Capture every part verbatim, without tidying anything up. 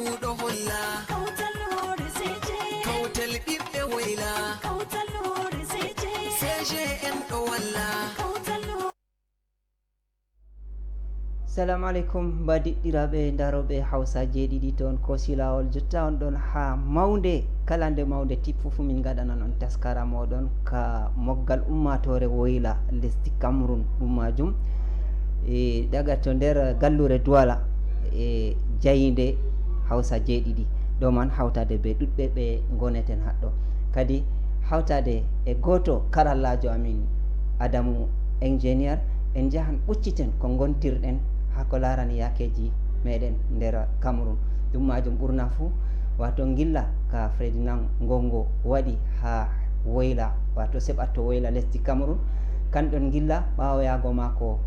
Ɗo holla. Kawtal hoore C J. Kawtal ɓiɓɓe woyla. Kawtal hoore C J. C J M ɗo walla. Kawtal hoore. Salamu aleykum, mbaadiɗɗiraaɓe ndarooɓe Hawsa jeeɗiɗi toon Koosi Laawol. Jotta on ɗon haa mawnde, kala nde mawnde tippu fuu min ngaɗanan on taskara mooɗon ka moggal ummaatoore woyla lesdi Cameroun. Ɗum maajum e daga to nder galluure Douala e jayinde Hawsa jeeɗiɗi. Ɗo man hawtaade bee ɗuɗɓe ɓe ngoneten haɗɗo. Kadi hawtaade e gooto karallaajo amin Adamu Ingénieur, en njahan ɓucciten ko ngontirɗen haa ko laarani yaakeeji meɗen nder Cameroun. Ɗum maajum ɓurna fuu, waato ngilla ka Ferdinand Ngongo waɗi haa woyla, waato seɓatto woyla lesdi Cameroun. Kan ɗon ngilla ɓaawo yaago maako,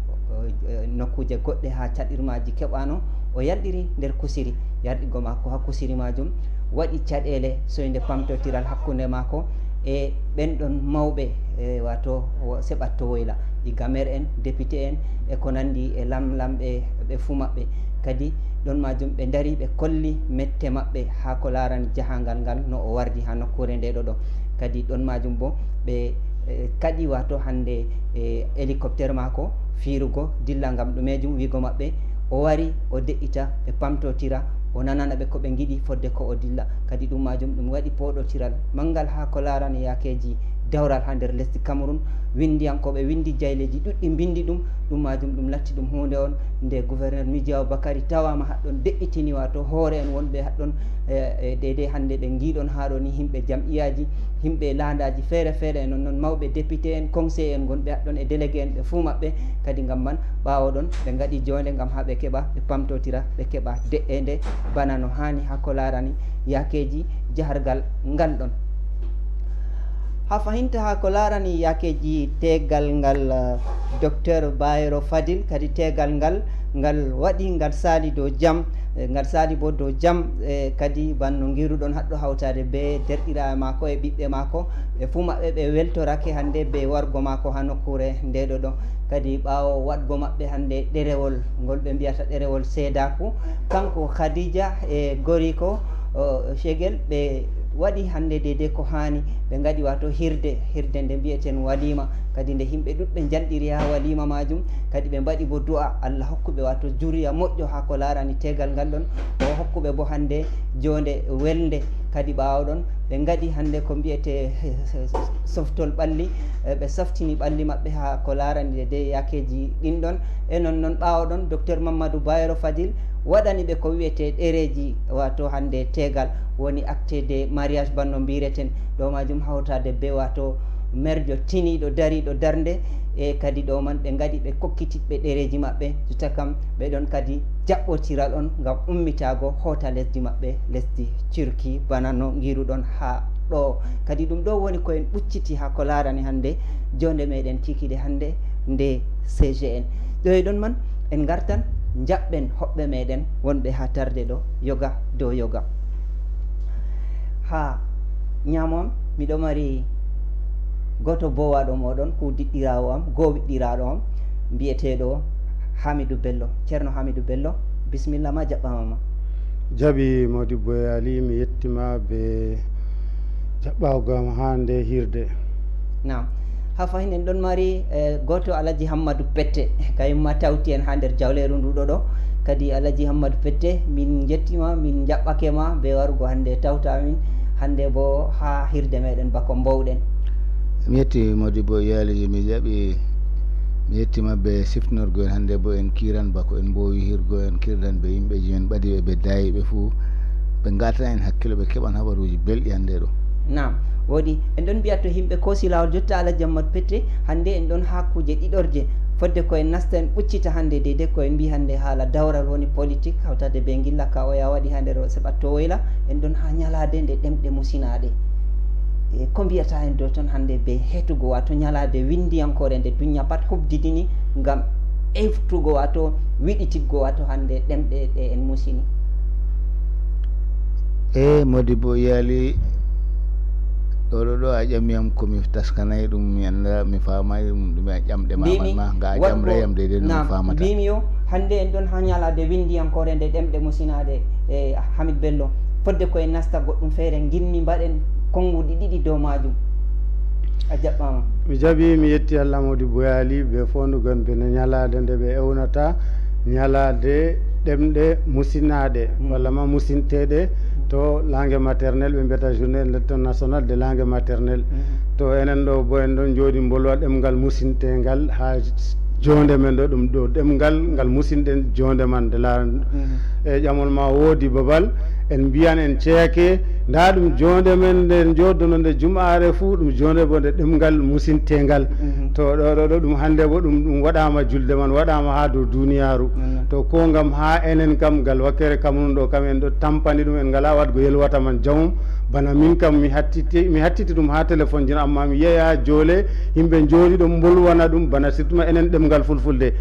eh, nokkuuje goɗɗe haa caɗirmaaji keɓaano, o yalɗiri nder kusiri. Yarɗigo maako haa kusiri maajum waɗi caɗeele soynde pamtotiral hakkunde maako e ɓen ɗon mawɓe, eh, waato wo-, seɓatto woyla, iga maire en, député en, e ko nanndi e lamlamɓe ɓe fuu maɓɓe. Kadi ɗon maajum ɓe ndari, ɓe kolli mette maɓɓe haa ko laarani jahaangal ngal no o wardi haa nokkuure nde ɗo ɗo. Kadi ɗon maajum boo ɓe, eh, kaɗi waato hannde, eh, hélicoptère maako fiirugo dilla ngam ɗumeejum wiigo maɓɓe o wari o de'ita ɓe pamtotira, o nanana ɓe ko ɓe ngiɗi fodde ko o dilla. Kadi ɗum maajum ɗum waɗi pooɗotiral manngal haa ko laarani yaakeeji dawral haa nder lesdi Cameroun. Winndiyankooɓe winndi jayleeji ɗuɗɗi mbinndi ɗum. Ɗum maajum ɗum latti ɗum huunde on nde gouverneur Midiaw Bakary tawaama haɗɗon de'itini waato hoore en wonɓe haɗɗon, eh, eh, deydey hannde ɓe ngiiɗon haa ɗo ni yimɓe jam'iyaaji, yimɓe laandaaji feere feere e non non mawɓe député en, conseil en gonɓe haɗɗon e délégué en ɓe fuu maɓɓe. Kadi ngam man ɓaawo ɗon ɓe ngaɗi joonde ngam haa ɓe keɓa ɓe pamtotira ɓe keɓa de'eende bana no haani haa ko laarani yaakeeji jahargal ngal ɗon. Haa fahinta haa ko laarani yaakeeji teegal ngal, eh, Docteur Bayero Fadil, kadi teegal ngal, ngal waɗi, ngal saali dow jam, eh, ngal saali boo dow jam, eh, kadi banno ngiruɗon haɗɗo hawtaade bee derɗiraaɓe maako e ɓiɓɓe maako, ɓe fuu maɓɓe ɓe weltorake hannde bee wargo maako haa nokkuure nde ɗo ɗo. Kadi ɓaawo waɗgo maɓɓe hannde ɗerewol ngol ɓe mbiyata ɗerewol seedaaku, kanko Khadija e goriiko o Chegel ɓe waɗi hannde deydey ko haani, ɓe ngaɗi waato hirde, hirde nde mbiyeten waliima. Kadi nde yimɓe ɗuɗɓe njalɗiri haa waliima maajum, kadi ɓe mbaɗi boo du'a Allah hokku ɓe waato juriya moƴƴo haa ko laarani teegal ngal ɗon, o hokku ɓe boo hannde joonde welnde. Kadi ɓaawo ɗon ɓe ngaɗi hannde ko mbiyetee softol ɓalli, eh, ɓe softini ɓalli maɓɓe haa ko laarani deydey yaakeeji ɗin ɗon. E non non ɓaawo ɗon Docteur Mamadou Bayero Fadil waɗani ɓe ko wiyetee ɗereeji, waato hannde teegal woni acte de mariage banno mbiyireten. Ɗo maajum hawtaade bee waato merjo tiniiɗo dariiɗo darnde, e kadi ɗo man ɓe ngaɗi ɓe kokkiti ɓe ɗereeji maɓɓe. Jotta kam ɓe ɗon kadi jaɓɓotiral on ngam ummitaago hoota lesdi maɓɓe, lesdi Turki, bana no ngiruɗon haa ɗo. Kadi ɗum ɗo woni ko en ɓucciti haa ko laarani hannde joonde meɗen kiikiɗe hannde nde C G N. Ɗo e ɗon man en ngartan njaɓɓen hoɓɓe meɗen wonɓe haa tarde ɗo yoga dow yoga. Haa ñaamo am miɗo mari gooto bowaaɗo mooɗon, kuudiɗɗiraawo am, goowiɗɗiraaɗo am, mbiyeteeɗo Hamidou Bello. Ceerno Hamidou Bello, bisimilla ma, jaɓɓaama ma. Jaɓi Modibbo Yaali, mi yettima be jaɓɓaago am haa nde hirde. Naam. Haa fahin en ɗon mari, eh, gooto Alaji Hammadu Pette, kayumma tawti en haa nder jawleeru ndu ɗo ɗo. Kadi Alaji Hammadu Pette, min njettima, min njaɓɓake ma be warugo hannde tawta min, hannde bo haa hirde meɗen bako mbowɗen. Mi yetti Modibbo Yaali, mi jaɓi, mi yettima be siftorgo en hannde bo en kiiran bako en mbowi hirgo en kirdan be yimɓeji men ɓadiɓe be dayiɓe fuu. Ɓe ngata en hakkilo, ɓe keɓan habaruji belɗi hannde ɗo. Naam, woodi. En ɗon mbiya to yimɓe koosi laawol jotta Alaji Hammadu Pette, hannde en ɗon haa kuuje ɗiɗorje. Fodde ko en nasta en ɓuccita hannde deydey ko en mbi hannde haala dawral woni politik, hawtade be ngilla ka oya waɗi haa nder o seɓatto woyla, en ɗon haa ñalaade nde ɗemɗe musinaaɗe. E ko mbiyata en dow ton hannde be hetugo, waato ñalaade winndiyankoore nde dunya pat hubdidini ngam eftugo, waato wiɗititgo, waato hannde ɗemɗe ɗe en musini? E Modibbo Yaali, ɗo ɗo ɗo a ƴami yam ko mi taskanay ɗum, mi annda, mi faamay ɗum, ɗume a ƴamɗe ma man ma, nga a ƴamray yam deydey no mi faamata. Mbimi yo Hannde en ɗon haa ñalaade winndiyankoore nde ɗemɗe musinaaɗe, e Hamid Bello. Fodde ko en nasta goɗɗum feere, nginmi mbaɗen konnguɗi ɗiɗi dow maajum. A jaɓɓaama. Mi jaɓi, mi yetti Allah, Modi Boyali, ɓe fof ndu gonɓe no ñalaade nde ɓe ewnata ñalaade ɗemɗe musinaaɗe, walla ma musinteeɗe to langue maternelle, ɓe mbiyata journée internationale de langue maternelle. To enen ɗo bo en ɗon jooɗi mbolwa ɗemngal musinteengal haa joonde men ɗo, ɗum ɗo ɗemngal ngal musinɗen joonde man nde laaran. E ƴamol ma woodi babal en mbiyan en ceeke, ndaa ɗum joonde men nde jooɗono nde jum'aare fuu, ɗum joonde bo nde ɗemngal musinteengal. To ɗo, ɗo, ɗo ɗum hannde bo ɗum, ɗum waɗaama julde man, waɗaama haa dow duuniyaaru. To ko ngam haa enen kam, ngal wakkere Kamerun ɗo kam, en ɗo tampani ɗum, en ngalaa waɗgo yelwata man jamum. Bana min kam, mi hattiti, mi hattiti ɗum haa telefon jino, amma mi yehi haa joole, yimɓe njooɗi ɗon mbolwana ɗum, bana surtout ma enen ɗemngal fulfulde.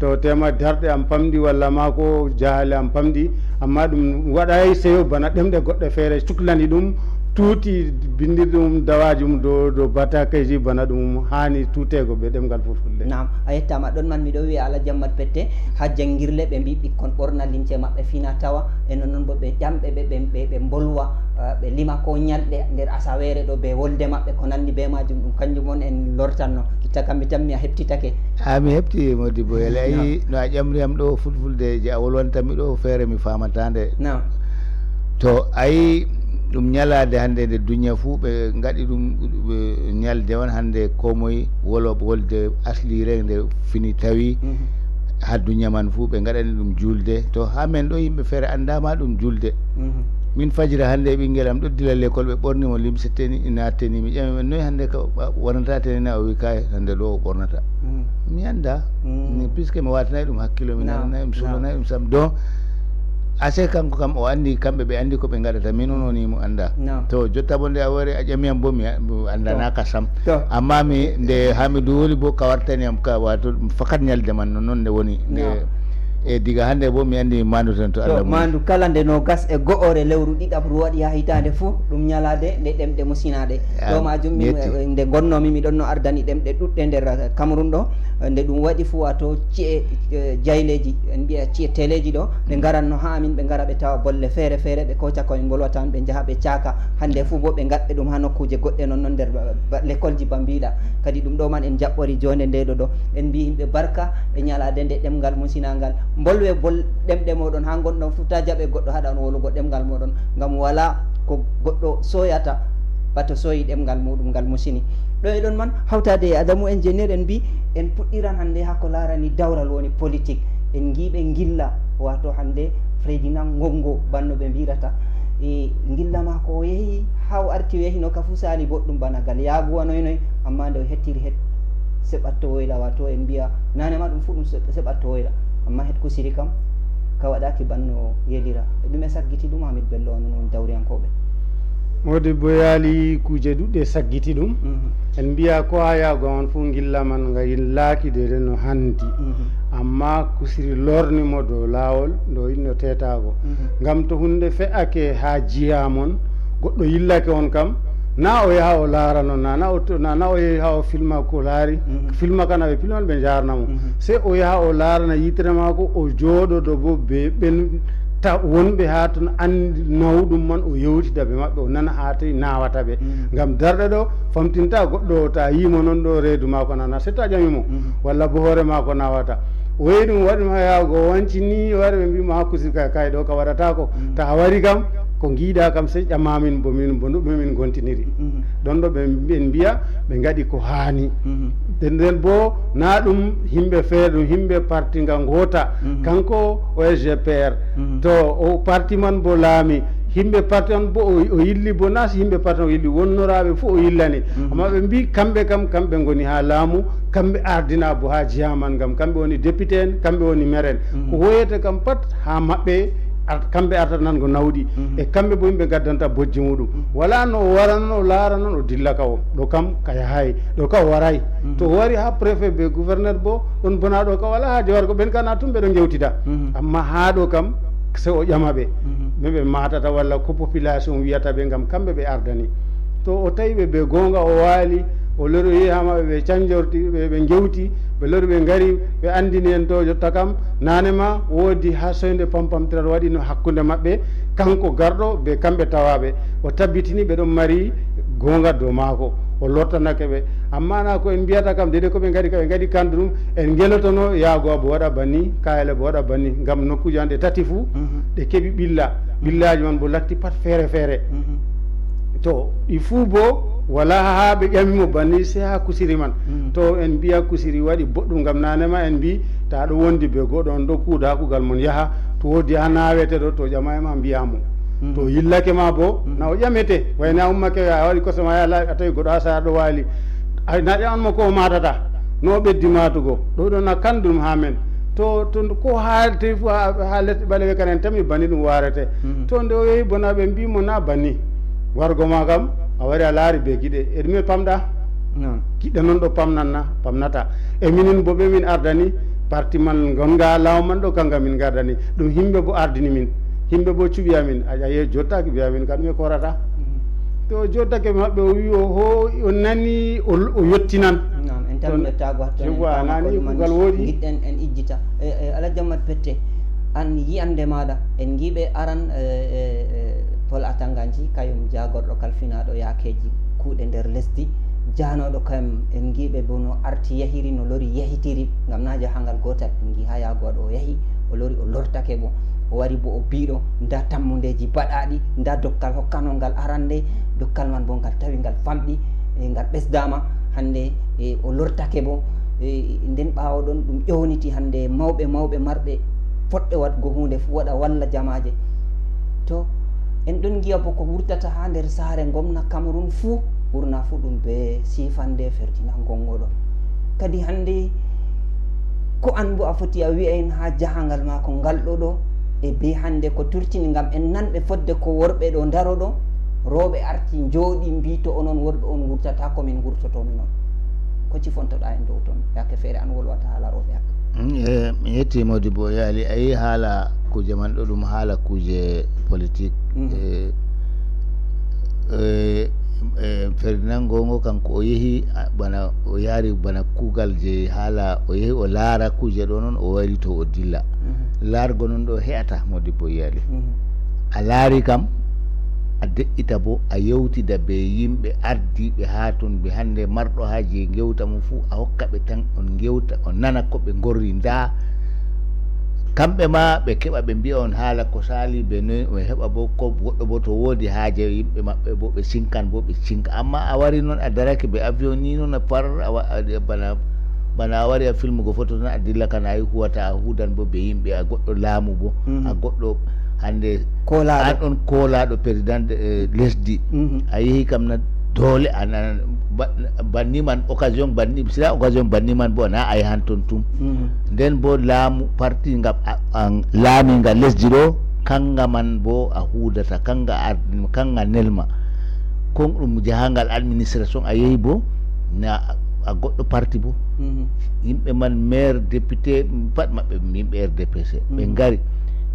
To tema darɗe am pamɗi, walla ma ko jahale am pamɗi, amma ɗum waɗaay seyo bana ɗemɗe goɗɗe feere cuklani ɗum, tuuti bindirɗe mum, dawaaji mum dow, dow batakeeji bana ɗum haani tuuteego be ɗemngal fulfulde. Naam, a yettaama. Ɗon man miɗo wi'a Alhaji Ammad Pette, haa janngirle ɓe mbii ɓikkon ɓorna limce maɓɓe fina tawa, e non non bo ɓe ƴamɓe ɓe, ɓe, ɓe, ɓe mbolwa, eh, ɓe lima ko ñalɗe nder asaweere ɗo be wolde maɓɓe, ko nanndi be maajum, ɗum kanjum on en lortanno. Itta kam mi tammi a heɓtitake. Haa mi heɓti, Modi Boyali, a yii no a ƴamri am ɗo fulfulde je a wolwantammi ɗo feere mi faamataa nde. Naam. To a yii ɗum ñalaade hannde nde duniya fuu ɓe ngaɗi ɗum, ɓe ñalde on hannde ko moy wolo wolde asliire nde fini tawi haa duniya man fuu ɓe ngaɗani ɗum julde. To haa men ɗo yimɓe feere anndaama ɗum julde. Min fajira hannde ɓinngel am ɗo dilla l'école ɓe ɓorni mo limse teni, ina teni. Mi ƴami mo noy hannde ka wonata teni na, o wi kay hannde ɗo o ɓornata. Mi annda. Ni puisque mi watanay ɗum hakkilo, mi nananay ɗum, suulanay ɗum sam. Donc, ase kanko kam o anndi, kamɓe ɓe anndi ko ɓe ngaɗata, min on woni mo annda. To jotta bo nde a wari a ƴami am bo mi a-, mi anndanaka sam. Amma mi nde haa mi duwoli bo ka wartani am ka, wato ɗum fakat ñalde man non, non nde woni. Nde, e diga hannde bo mi anndi mi maandu ton to Allah muuyii. Maandu kala nde noogas e go'ore lewru ɗiɗaɓru waɗi haa hitaande fuu, ɗum ñalaade nde ɗemɗe musinaaɗe. Ɗo maajum min, eh, nde ngonnoomi, mi ɗonno ardani ɗemɗe ɗuɗɗe nder, eh, Cameroun ɗo. Eh, nde ɗum waɗi fuu, wato ci'e, eh, jayleeji, en mbiya ci'e teleeji ɗo, ɓe ngaranno haa amin, ɓe ngara ɓe tawa bolle feere feere, ɓe kooca ko min mbolwata on, ɓe njaha ɓe caaka. Hannde fuu bo ɓe ngaɗɓe ɗum haa nokkuuje goɗɗe non non nder ba, ba, lekolji ba mbiiɗa. Kadi ɗum ɗo man en jaɓɓori joonde nde ɗo ɗo. En mbii yimɓe barka e ñalaade nde ɗemngal musinangal. Mbolwe bol ɗemɗe mooɗon haa ngonɗon fuu, taa jaɓe goɗɗo haɗa on wolugo ɗemngal mooɗon, ngam walaa ko goɗɗo sooyata bato sooyi ɗemngal muuɗum ngal musini. Ɗo e ɗon man, hawtaade e Adamu Ingénieur, en mbii en puɗɗiran hannde haa ko laarani dawral woni politik. En ngii ɓe ngilla, waato hannde Ferdinand Ngongo, banno ɓe mbiirata. E ngilla maako o yehi haa o arti, o yahino ka fuu saali boɗɗum bana ngal yaaguwa noy noy, amma nde o hettiri het seɓatto woyla, waato en mbiya naane ma ɗum fuu ɗum seɓ-, seɓatto woyla, amma het kusiri kam ka waɗaaki banno yelira. E ɗume saggiti ɗum, Hamid Bello, onon on dawriyankooɓe? Modi Boyali, kuuje ɗuɗɗe saggiti ɗum. En mbiya ko haa yaago man fuu ngilla man nga yillaaki deede no handi. Amma kusiri lorni mo dow laawol, nde o yiɗno teetaago. Ngam to huunde fe'ake haa jiha mon, goɗɗo yillake on kam, na o yaha o laara non, na, na o to-, na, na o yaha o filma ko laari. Filma kana ɓe filman ɓe njaarna mo. Sey o yaha o laarana yitere maako, o jooɗodo bo be ɓen ta-, wonɓe haa ton anndi nawɗum man, o yewtida be maɓɓe, o nana haa toy nawata ɓe. Ngam darɗe ɗo famtinta goɗɗo, ta yii mo non ɗo reedu maako nana, sey ta ƴami mo, walla bo hoore maako nawata. O yehi ɗum waɗi ma yaago, o wanci ni, o wari ɓe mbii mo haa kusiri kay, kay ɗo ka waɗataako. Ta a wari kam, ko ngiiɗa kam sey ƴama min bo min, bo no ɗume min ngontiniri. Ɗon ɗo ɓe, ɓe mbiya ɓe ngaɗi ko haani. Nden, nden bo na ɗum yimɓe feere, ɗum yimɓe parti nga ngoota. Kanko O S G P R. To o parti man bo laami, yimɓe parti on bo o, o yilli bo, na si yimɓe parti on o yilli, wonnoraaɓe fuu o yillani. Amma ɓe mbii kamɓe kam, kamɓe ngoni haa laamu, kamɓe ardina bo haa jiha man, ngam kamɓe woni député en, kamɓe woni maire en. Ko woyete kam pat haa maɓɓe, ar-, kamɓe artata nango nawɗi. E kamɓe bo yimɓe ngaddanta bojji muuɗum. Walaa no o wara non, o laara non, o dilla ka o. Ɗo kam ka yahaay, ɗo ka o waraay. To o wari haa préfet be gouverneur bo, ɗon bona ɗo ka walaa haaje wargo, ɓen ka na tun ɓe ɗo ngewtida. Amma haa ɗo kam, sey o ƴama ɓe. Ɓe ɓe maatata walla ko population wiyata ɓe, ngam kamɓe ɓe ardani. To o tawi ɓe be goonga o waali, O lori, o yehi haa maɓɓe, ɓe canjorti, ɓe, ɓe ngewti, ɓe lori, ɓe ngari, ɓe anndini en to jotta kam, naane ma woodi haa soynde pampamtiral waɗi no hakkunde maɓɓe, kanko garɗo be kamɓe tawaaɓe. O tabbitini ɓe ɗon mari goonga dow maako, o lortanake ɓe. Amma na ko en mbiyata kam, deydey ko ɓe ngaɗi ka, ɓe ngaɗi kandu ɗum, en ngelotono yaago abo waɗa banni, kaayele bo waɗa banni, ngam nokkuuje an ɗe tati fuu, Mhm. ɗe keɓi ɓilla. Ɓillaaji man bo latti pat feere feere. Mhm. To, ɗi fuu bo, wala haa ɓe ƴami mo banni, sey haa kusiri man. Mhm. To, en mbiya kusiri waɗi boɗɗum, ngam naane ma en mbi, ta ɗo wondi be goɗɗo, on ɗo kuuda haa kuugal mon yaha, to woodi haa naawete ɗo, to ƴama e ma mbiya mo. Mhm. To yillake ma bo, Mhm. na o ƴamete, wayne a ummake, a waɗi kosɗe ma, yaha laaɓi, a tawi goɗɗo haa sera ɗo waali. Ay, na ƴaman mo ko o maatata, no o ɓeddi maatugo. Ɗo ɗon a kandu ɗum haa men. To, to ndu-, ko haalti fu haa, haa lesɗe ɓaleeɓe kan en tammi banni ɗum waarete. Mhm. To nde o yehi bo na ɓe mbi mo na banni. Wargo ma kam, a wari a laari be giɗe. E ɗume pamɗa? Non. Giɗe non ɗo pamnan na, pamnata. E minin bo ɓe min ardani, parti man ngonga laamu man ɗo kanga min ngardani. Ɗum himɓe bo ardini min. Himɓe bo cuɓi amin. A, a yehi jottaki be amin kam ɗume korata? Mhm. To jottake maɓɓe o wi o ho-, o nani o, o yottinan. Non, en tammi Ton-, yottaago hatton en yewwa, paama ko nani ɗum kuugal woni. Woodi. Ngiɗɗen en ijjita. E, e, Alhaji Ammadu Pette, an yiyannde maaɗa, en ngiiɓe aran, e, e, e, Paul Atanga Nji, kayum jaagorɗo kalfinaaɗo yaakeeji kuuɗe nder lesdi, jaanooɗo kayum, en ngiiɓe bo no arti yahiri, no lori yahitiri, ngam naa jahangal gootal, en ngii haa yaago waɗo o yahi, o lori o lortake bo, o wari bo o biiɗo, ndaa tammundeeji baɗaaɗi, ndaa dokkal hokkanoo ngal arande, dokkal man bo ngal tawi ngal famɗi, e ngal ɓesdaama, hannde, e, o lortake bo, e, nden ɓaawo ɗon ɗum ƴowniti hannde mawɓe mawɓe marɓe fotɓe waɗgo huunde fuu waɗa walla jamaaje. To en ɗon ngi'a bo ko wurtata haa nder saare ngomna Kamerun fuu, ɓurna fuu ɗum bee siifannde Ferdinand Ngongo ɗon. Kadi hannde ko an bo a foti a wi'a en haa jahangal maako ngal ɗo ɗo, e bee hannde ko turtini ngam en nanɓe fodde ko worɓe ɗo ndaro ɗo, rooɓe arti njooɗi mbii to onon worɓe on ngurtata ko min ngurtoto minon. Ko cifontoɗaa en dow ton? Yaake feere an wolwata haala rooɓe haka. Mm, e, mi yetti Modibo Yaali, a yi haala kuuje man ɗo, ɗum haala kuuje politik. Mhm. E, e, e, Ferdinand Ngongo kanko o yehi, a, bana, o yaari bana kuugal je haala, o yehi o laara kuuje ɗo non, o wari to o dilla. Mhm. Laargo non ɗo he'ata Modibo Yaali. Mhm. A laari kam, a de'ita bo, a yewtida be yimɓe ardiiɓe haa ton, ɓe hannde marɗo haaje ngewta mo fuu, a hokka ɓe tan, on ngewta, on nana ko ɓe ngorri. Ndaa kamɓe ma ɓe keɓa ɓe mbi'a on haala ko saali, ɓe noy, ɓe heɓa bo ko goɗɗo bo to woodi haaje yimɓe maɓɓe bo ɓe sinkan bo ɓe sinka. Amma a wari non a darake be avion ni non a par, a wa-, a, bana, bana a wari a filmugo foto tan a dilla kana a yi huwata a huudan bo be yimɓe a goɗɗo laamu bo, Mhm. a goɗɗo hannde Koolaaɗo. An on koolaaɗo président, eh, lesdi. Mhm. A yehi kam na doole a nana ba-, banni man occasion banni, sila occasion banni man bo na a yahan ton tum. Mhm. Nden bo laamu parti nga a, a, laami nga lesdi ɗo, kanga man bo a huudata, kanga ard-, kanga nelma. Kon ɗum jahangal administration a yehi bo, na a goɗɗo parti bo. Mhm. Yimɓe man maire, député, pat maɓɓe yimɓe R D P C. Ɓe Mhm. ngari,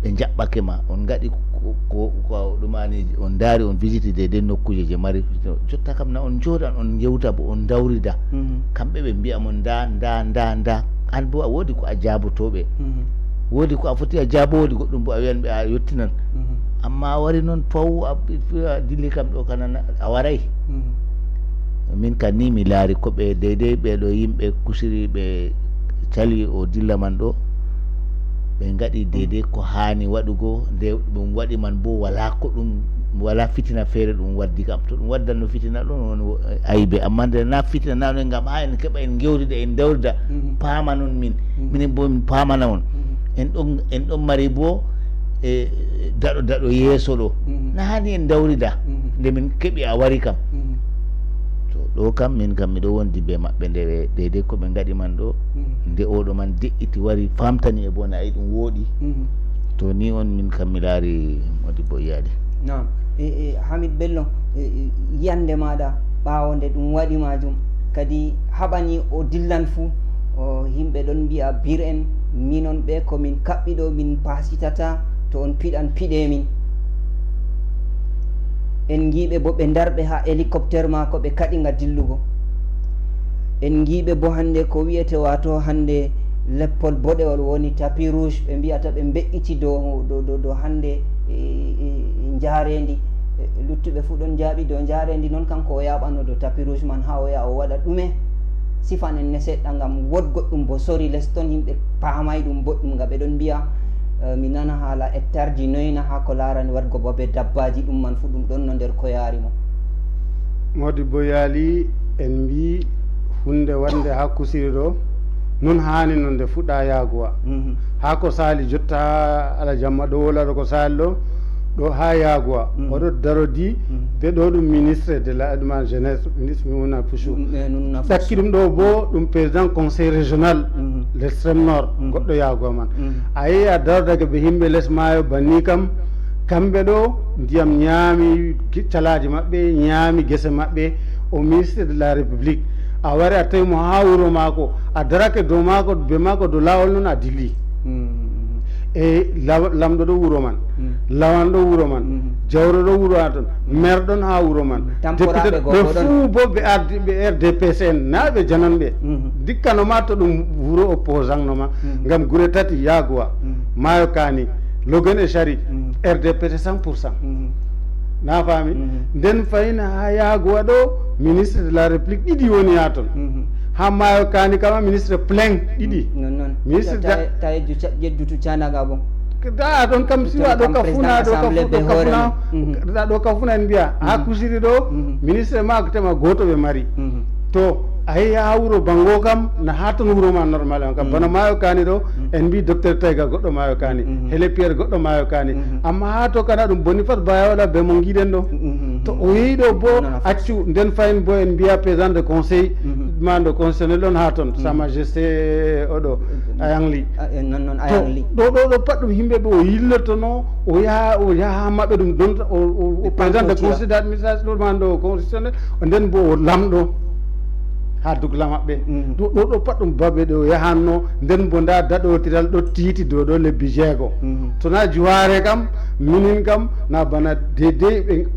ɓe njaɓɓake ma. On ngaɗi ko, ko, ko a ɗumani, on ndaari, on visiti de, de nokkuuje je mari. Jotta kam na on njooɗan, on ngewta bo, on ndawrida. Mhm. Kamɓe ɓe mbi'a mon nda, nda, nda, nda. An bo a woodi ko a jaaboto ɓe. Mhm. Woodi ko a foti a jaabo, woodi goɗɗum bo a wi'an ɓe a yottinan. Mhm. Amma a wari non paw, a, a dilli kam ɗo kana na, a waray. Mhm. Min kan ni mi laari ko ɓe deydey ɓe ɗo yimɓe kusiri ɓe cali o dilla man ɗo. Ɓe ngaɗi deydey ko haani waɗugo, nde ɗum waɗi man bo wala ko ɗum, wala fitina feere ɗum waddi kam. To ɗum waddanno fitina ɗon woni wo-, aybe. Amma nde na fitina na ɗon ngam haa en keɓa en ngewrida, en dawrida, Mhm. paamanon min. Mhm. Minen bo min paamana on. Mhm. En ɗon, en ɗon mari bo, e, daɗo, daɗo yeeso ɗo. Mhm. Na haani en dawrida. Mhm. Nde min keɓi a wari kam. Mhm. To ɗo kam, min kam miɗo wondi be maɓɓe nde ɓe, deydey ko ɓe ngaɗi man ɗo. Mhm. Nde oɗo man de'iti wari famtani e bo na yi ɗum wooɗi. Mhm. To ni on min kam mi laari Modibo Iyali. Naam. E, e, Hamid Bello, e, e, yiyannde maaɗa ɓaawo nde ɗum waɗi maajum, kadi haɓani o dillan fuu, o, yimɓe ɗon mbi'a bir en, minon ɓe ko min kaɓɓi ɗo, min paasitata, to on piɗan, piɗe min. En ngiiɓe bo ɓe ndarɓe haa hélicoptère maako, ɓe kaɗi nga dillugo. En ngiiɓe bo hannde ko wiyete wato hannde leppol boɗewol woni tapis rouge, ɓe mbiyata ɓe mbe'iti dow, dow, dow, dow hannde, e, e, e njaareendi. E, luttuɓe fuu ɗon njaaɓi dow njaareendi, non kanko o yaaɓano dow tapis rouge man haa o yaha o waɗa ɗume? Sifan en ne seɗɗa ngam wood goɗɗum bo sori les ton, yimɓe paamay ɗum boɗɗum, nga ɓe ɗon mbiya, eh, mi nana haala hectare ji noyna haa ko laarani waɗgo bo be dabbaaji, ɗum man fuu ɗum ɗon no nder ko yaari mo. Modi bo yaali en mbi hunde wande haa kusiri ɗo, non haani non nde fuɗɗa yaaguwa. Mhm. Haa ko saali jotta haa ala jamma ɗo wolaɗo ko saali ɗo, ɗo haa yaaguwa. Mhm. Oɗo darodi Mhm. be ɗo ɗum ministre de la, de la jeunesse, ministre Mimouna Pouchou. Mm, eh, nun na Ɗakki ɗum ɗo bo ɗum président conseil régional Mhm. l'extrême nord, Mhm. goɗɗo yaaguwa man. Mhm. A yehi a darodake be himɓe les maayo banni kam, kamɓe ɗo ndiyam ñaami gi-, calaaji maɓɓe, ñaami gese maɓɓe, o ministre de la république. A wari a tawi mo haa wuro maako, a darake dow maako, be maako dow laawol non a dilli. Mhm. E law-, lamɗo ɗo wuro man, Mhm. lawanɗo wuro man, Mhm. jawro ɗo wuro haa ton, Mhm. maire ɗon haa wuro man, Mhm. Tamporaaɓe député goo ɓe bo ɗon. Fuu bo ɓe ardi, ɓe R D P C en, na ɓe jananɓe. Mhm. Dikkano ma to ɗum wuro opposant no ma, Mhm. ngam gure tati yaaguwa, Mhm. maayo kaani, logen e cari, Mhm. R D P C cent pour cent. Mhm. Na faami? Mhm. Nden fayna haa yaaguwa ɗo, ministre de la république ɗiɗi woni haa ton. Mhm. Haa maayo kaani kama ministre plein ɗiɗi. Non, non. Ministre Ta-, da- ta-, taye ju-, ca-, jeddutu canaga bon. Da ɗon kam si Ton wa ɗo kam ka funa, président ɗo ka assemblée fu-, be ɗo ka hoore funa, mum. Mhm. Da ɗo ka funa en mbiya, haa Mhm. kusiri ɗo, Mhm. ministre ma ko tema gooto ɓe mari. Mhm. To, a yehi haa wuro Bango kam, na haa ton wuro ma normal on kam. Mhm. Bana maayo kaani ɗo, Mhm. en mbi docteur Tayga goɗɗo maayo kaani, Mhm. Hele Pierre goɗɗo maayo kaani. Mhm. Amma haa to kana ɗum Boniface Bayawola be mo ngiɗen ɗo. Mhm. To o yehi ɗo bo, Non, non, accu, nden fayin bo en mbiya président de conseil, Mhm. ma de constitutionnel ɗon haa ton, Mhm. Sa Majesté oɗo, Mhm. Ayang Lee. Ah, eh, non, non, To, Ayang Lee. ɗo, ɗo, ɗo pat ɗum yimɓe ɓe o yillotono, o yaha, o yaha haa maɓɓe ɗum ɗon, o, o, o Ɓe président de pankotira. Conseil d'administration ɗo ma ɗo constitutionnel, nden bo o lamɗo haa dugla maɓɓe. Mhm. Ɗo, ɗo, ɗo pat ɗum babe ɗe o yahanno, nden bo nda daɗotiral ɗo tiiti dow ɗo lebbi jeego. Mhm. To na juwaare kam, minin kam, na bana deydey ɓe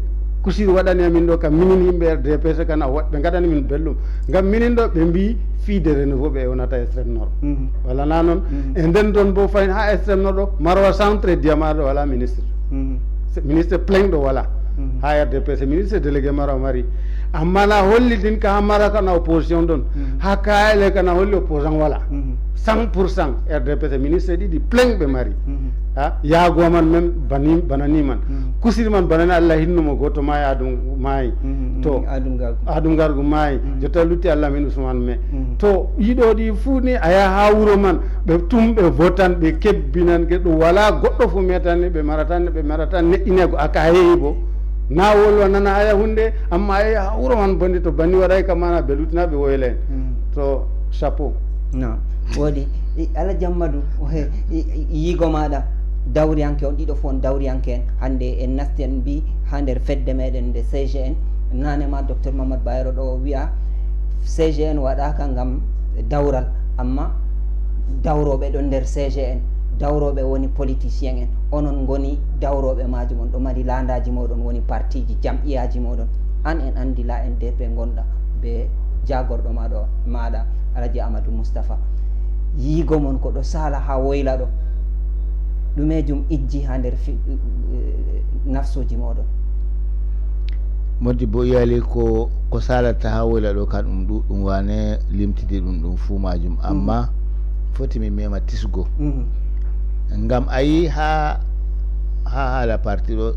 kusiri waɗani amin ɗo kam, minin yimɓe R D P C kana waɗ-, ɓe ngaɗani min belɗum. Ngam minin ɗo ɓe mbi fii de renouveau ɓe ewnata extrême nord. Mhm. Wala na non? Mhm. E nden ɗon bo fayin haa extrême nord ɗo, Maroua centre e Diamar ɗo wala ministre. Mhm. Se-, ministre plein ɗo wala. Mhm. Haa R D P C, ministre délégué Maroua mari. Amma na holli din ka haa Maroua kana opposition ɗon. Mhm. Haa Kayel kana holli opposant wala. Mhm. Cent pour cent R D P C, ministre ɗiɗi plein ɓe mari. Mhm. Ha, yaago man men bani, banani man. Mhm. Kusiri man banani Allah hinno mo gooto maayi, Adum maayi. Mhm, To, mhm, Adum Gargu. Adum Gargu maayi. Mhm. Jotta lutti Allah min Usman me. Mhm. To, yiɗo ɗi fuu ni a yaha haa wuro man, ɓe tum ɓe votan, ɓe kebbinan, ke ɗum wala goɗɗo fuu metani, ɓe maratan, ɓe maratan neɗɗinego aka heewi bo. Na wolwa nana aya hunde, amma a yaha haa wuro man bonde to banni waɗay ka mana ɓe luttina ɓe woyla en. Mhm. To, chapeau. No, woodi. I, Alhaji Ammadu, o he, i, i, yigo maaɗa, dawriyanke on, ɗiɗo fof on dawriyanke en. Hannde en nasti en mbi haa nder fedde meɗen nde C G N. Naane ma Docteur Mamadou Bayero ɗo o wi'a C G N waɗaaka ngam dawral, amma dawrooɓe ɗon nder C G N. Dawrooɓe woni politicien en. Onon ngoni dawrooɓe maajum, on ɗo mari laandaaji mooɗon woni partiiji, jam'iyaaji mooɗon. An en anndi la N D P ngonɗa be jaagorɗo maaɗo, maaɗa, Alhaji Amadou Moustapha. Yigo mon ko ɗo saala haa woyla ɗo. Ɗumeejum ijji haa nder fi-, eh, nafsuuji mooɗon. Modibbo Iyali, ko, ko saalata haa woyla ɗo kan ɗum ɗuuɗɗum wane limtidi ɗum ɗum fuu maajum. Mhm. Amma foti mi mema tisgo. Mhm. Ngam a yi haa, haa haala parti ɗo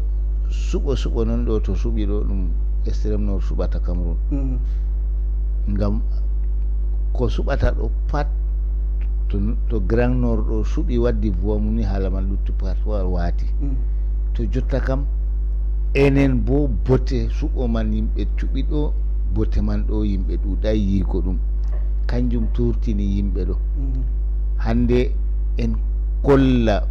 suɓo suɓo non ɗo to suɓi ɗo ɗum extrême nord suɓata Cameroun. Mhm. Ngam ko suɓata ɗo pat to, to Grand Nord ɗo suɓi waddi voix mum ni haala man lutti parti waati. Mhm. To jotta kam enen bo bote suɓo man yimɓe cuɓi ɗo bote man ɗo yimɓe ɗuɗay yiigo ɗum. Kanjum turtini yimɓe ɗo. Mhm. Hande en kolla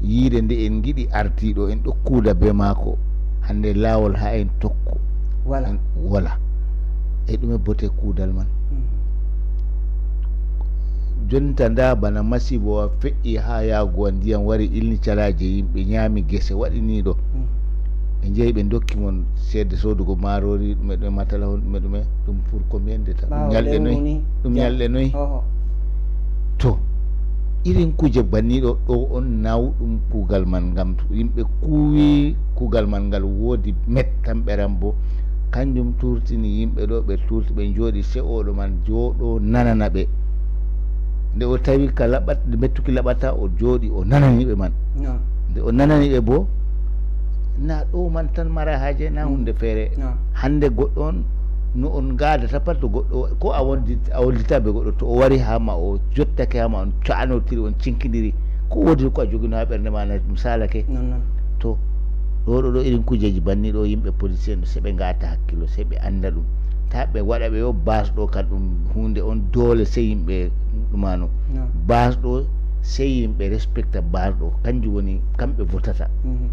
yiide nde en ngiɗi ardiiɗo, en ɗo kuuda be maako. Hande laawol haa en tokko. Wala. En, wala. E ɗume bote kuudal man? Mhm. Jonta nda bana masibo wa fe'i haa yaago wa ndiyam wari ilni calaaje yimɓe, nyaami gese, waɗi ni ɗo. Mhm. Ɓe njehi, ɓe ndokki mon ceede soodugo maaroori, ɗume ɗume, matala hon, ɗume ɗume, ɗum pour combien de temps? Ɗum Ɓaawo ñalɗe lewru noy? Ni? Ɗum Ja- ñalɗe noy? Oho. To, irin kuuje banniiɗo ɗo on nawɗum kuugal man, ngam to yimɓe kuuwi kuugal man ngal woodi met tan ɓeran bo. Kanjum tuurtini yimɓe ɗo, ɓe tuurti, ɓe njooɗi, se'ooɗo man jooɗo nanana ɓe. Nde o tawi ka laɓat-, nde mettuki laɓata, o jooɗi, o nanani ɓe man. No. Nde o nanani ɓe bo, na ɗo man tan mara haaje, na Mm. hunde feere. No. Hande goɗɗo on, no on ngaadata pat, to goɗɗo, ko a wondi-, a wollita be goɗɗo, to o wari haa ma, o jottake haa ma, on ca'anotiri, on cinkidiri, ko woodi ko a jogino haa ɓernde ma, na ɗum saalake. Non, non. To, ɗo, ɗo, ɗo irin kujeeji banni ɗo, yimɓe policier no, se ɓe ngaata hakkilo, se ɓe annda ɗum. Ta ɓe waɗa ɓe yo base ɗo, kan ɗum hunde on doole, se yimɓe ɗumano. Non. Base ɗo, se yimɓe respecta base ɗo, kanjum woni, kamɓe votata. Mhm.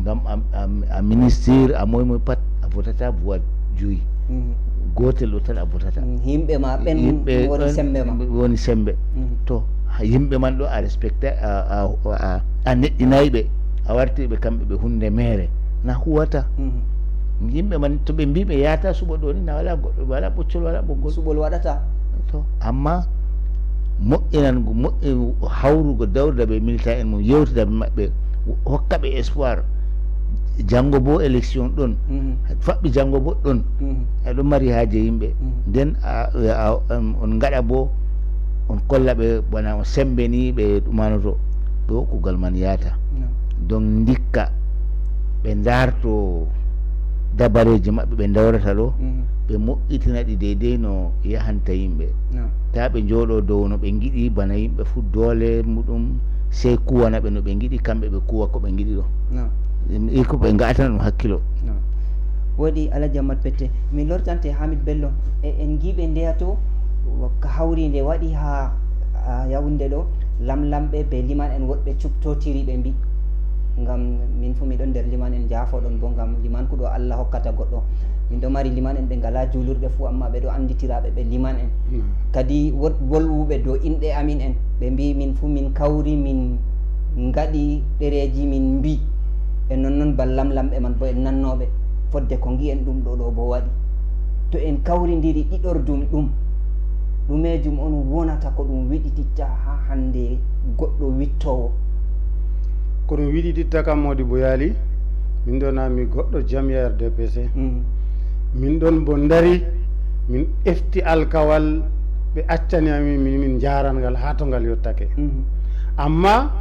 Ngam a, a, a ministre, a moy moy pat, a votata voix joyi. Mhm. Gootel ɗo tan a votata. Mm, yimɓe ma ɓen Yimɓe woni ɓen sembe ma. Woni sembe. Mhm. To, ha yimɓe man ɗo a respecta, a, a, a, a neɗɗinay ɓe, a wartiri ɓe kamɓe ɓe hunde mere. Na huwata. Mhm. Yimɓe man to ɓe mbi ɓe yahata suɓo ɗo ni, na wala goɗɗo, wala ɓoccol, wala ɓoggol. Suɓol waɗata. To, amma moƴƴinango, moƴƴi-, hawrugo dawruda be militaire en mum, yewtida be maɓɓe, hokka ɓe espoir. Janngo bo élection ɗon, Mhm. faɓɓi janngo bo ɗon. Mhm. Eɗon mari haaje yimɓe. Mhm. Nden a, a, a, on, on ngaɗa bo, on kolla ɓe bana on sembeni ɓe ɗumanoto. Ɗo kugal man yahata. No. Donc ndikka ɓe ndarto dabareeji maɓɓe ɓe dawrata ɗo, Mhm. ɓe moƴƴitina ɗi deydey no yahanta yimɓe. No. Ta ɓe njooɗo dow no ɓe ngiɗi, bana yimɓe fu doole muɗum sey kuwana ɓe no ɓe ngiɗi, kamɓe ɓe kuwa ko ɓe ngiɗi ɗo. No. Iko ɓe nga'atana ɗum hakkilo. No. Woɗi Alhaji Ammad Pette, min lortante Hamid Bello, e, en ngiɓe ndeya to, ka hawri nde waɗi ha, ha Yaoundé ɗo, lamlamɓe be liman en woɗɓe cuɓtotiri ɓe mbi, ngam min fu miɗon nder liman en, jaafoɗon bo, ngam limanku ɗo Allah hokkata goɗɗo. Min ɗo mari liman en ɓe ngala juulirɗe fu, amma ɓe ɗo anditira ɓe, ɓe liman en. Mm. Kadi wot-, wolwuɓe dow inɗe amin en, ɓe mbi min fu min kawri, min ngaɗi ɗereji, min mbi. E non non ba lamlamɓe man bo en nannoɓe, fodde ko ngi'en ɗum ɗo, ɗo bo waɗi. To en kawrindiri ɗiɗordum ɗum, ɗumejum on wonata ko ɗum wiɗititta ha hande goɗɗo wittowo? Ko ɗum wiɗititta kam, Modibo Yaali, min ɗo na mi goɗɗo jamiya R D P C. Mm. Min ɗon bo ndari, min efti alkawal, ɓe accani amin, min, min njaran ngal haa to ngal yottake. Mhm. Amma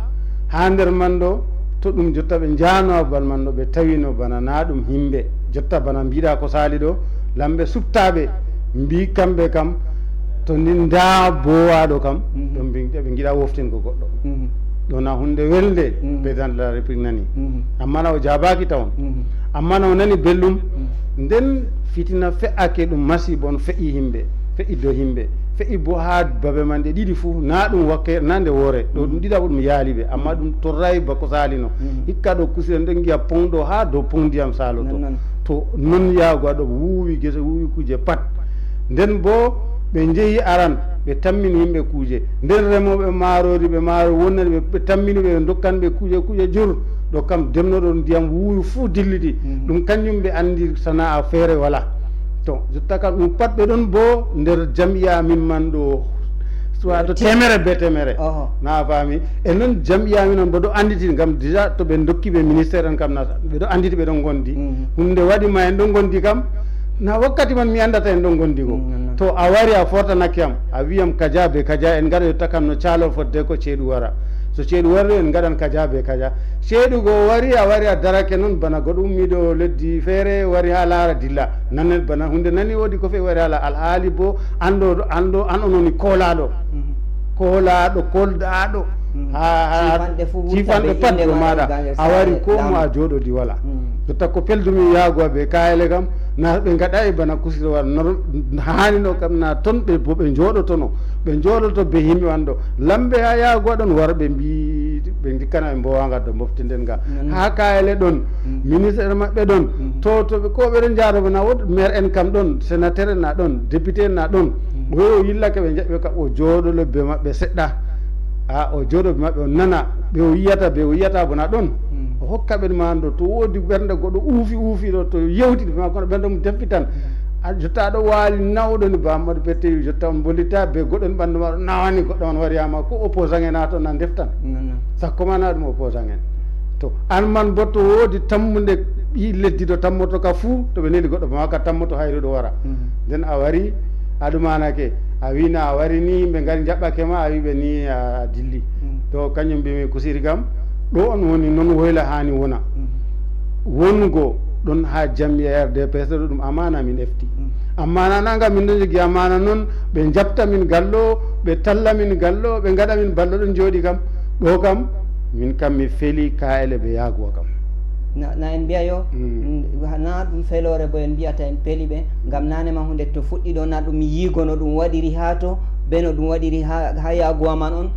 haa nder man ɗo, to ɗum jotta ɓe njaano bal man ɗo, ɓe tawino bana na ɗum himɓe. Jotta bana mbiɗa ko saali ɗo, lamɓe suɓtaaɓe mbi kamɓe kam, to ni nda bowaaɗo kam, Mhm. ɗum ɓe, ɓe ngiɗa woftingo goɗɗo. Mhm. Ɗo na hunde welnde, Mhm. Président de la République nani. Mhm. Amma na o jaabaaki tawon. Mhm. Amma na o nani belɗum. Mhm. Nden fitina fe'ake ɗum masiibo on fe'i himɓe, fe'i dow himɓe, fe'i bo haa babe man ɗe ɗiɗi fuu, na ɗum wakke, na nde woore, ɗo ɗum Mhm. ɗiɗaɓo ɗum yaali ɓe, amma ɗum torraay bako saalino. Mhm. Hikka ɗo kusira nden ngi'a pong ɗo haa dow pong ndiyam saaloto. Non, non. To non yaago ɗo wuuwi gese, wuuwi kuuje pat. Nden bo ɓe njehi aran, ɓe tammini himɓe kuuje. Nden remooɓe maaroori, ɓe maaro wonnani ɓe, ɓe tammini ɓe, ɓe ndokkani ɓe kuuje, kuuje jur. Ɗo kam demnoɗon ndiyam wuuwi fuu dilliti. Mhm. Ɗum kanjum ɓe andi sana'a feere wala. To, jotta kam ɗum pat ɓe ɗon bo nder jam'iya min man ɗo, soit to Ti- temere be temere. Oho. Na a faami? E non jam'iya min on bo ɗo anditi ngam déjà to ɓe ndokki ɓe ministère en kam na ɓe ɗo anditi ɓe ɗon gondi. Mhm. Hunde waɗi ma en ɗon gondi kam. Na wakkati man mi andata en ɗon gondi go. Mm, non, non. To a wari a fortanake am, a wiyam kaja be kaja, en ngaɗa yotta kam no caalo fodde ko ceeɗu wara. So ceeɗu wari en ngaɗan kaja be kaja. Ceeɗu go wari, a wari a darake non bana goɗɗo ummiiɗo leddi feere wari haa laara dilla. Nanen bana hunde nani woodi ko fe'i wari haa la-, alhaali bo an ɗo, an ɗo, an on woni koolaaɗo. Mhm. Koolaaɗo, koolɗaaɗo. Mhm. Haa, haa, Ciifanɗe fuu wurta ciifanɗe be pat innde dow maaɗa maaɗa. Gaño A wari saare ko mo laamu. A jooɗodi wala. Mhm. Jotta ko peldumi yaago be kaayele kam, na ɓe ngaɗaay bana kusirewal. Nor-, haanino kam na ton ɓe bo ɓe njooɗotono. Ɓe njooɗoto be himɓe man ɗo. Lamɓe haa yaago ɗon wara ɓe mbi-, ɓe ndikkana ɓe mbowa ngadda moftinden nga. Non. Haa kaayele ɗon, Mm. ministre maɓɓe ɗon. Mm. To, to ɓe, ko ɓe ɗon njaado bo na wood maire en kam ɗon, sénateur en na ɗon, député en na ɗon. Mm. O yahi o yillake ɓe njaɓɓe ka o jooɗolo be maɓɓe seɗɗa. A, o jooɗo be maɓɓe o nana ɓe o yiyata be o yiyata bo na ɗon. Mm. O hokka ɓen ma ɗo, to woodi ɓernde goɗɗo uufi, uufi ɗo, to yewti ɓe ma kono ɓernde mum defti tan. A jotta aɗo waali nawɗo ni ba Amadou Bette, jotta on bolita be goɗɗo ni ɓanndu ma ɗo nawani goɗɗo on wariyama ko opposant en a to na deftan. Sakko ma na ɗum opposant en. To an man bo to woodi tammunde ɓi leddi ɗo tammoto ka fuu, to ɓe neli goɗɗo ba ma ka tammoto hayru ɗo wara. Nden a wari, a ɗumanake, a wi na a wari ni, yimɓe ngari njaɓɓake ma, a wi ɓe ni a dilli. To kanjum mbimi kusiri kam, ɗo on woni, non woyla hani wona. Wongo ɗon ha jammiya R D P S ɗo ɗum amana min efti. Amma na nanga min ɗon jogi amana non, ɓe njaɓta min gallo, ɓe talla min gallo, ɓe ngaɗa min ballo ɗon jooɗi kam. Ɗo kam, min kam mi feli ka'ele ɓe yaaguwa kam. Na, na en mbiya yo, na ɗum feloore bo en mbiyata en peli ɓe, ngam nane ma hunde to fuɗɗi ɗo na ɗum yiigo no ɗum waɗiri haa to, be no ɗum waɗiri haa, haa yaaguwa man on,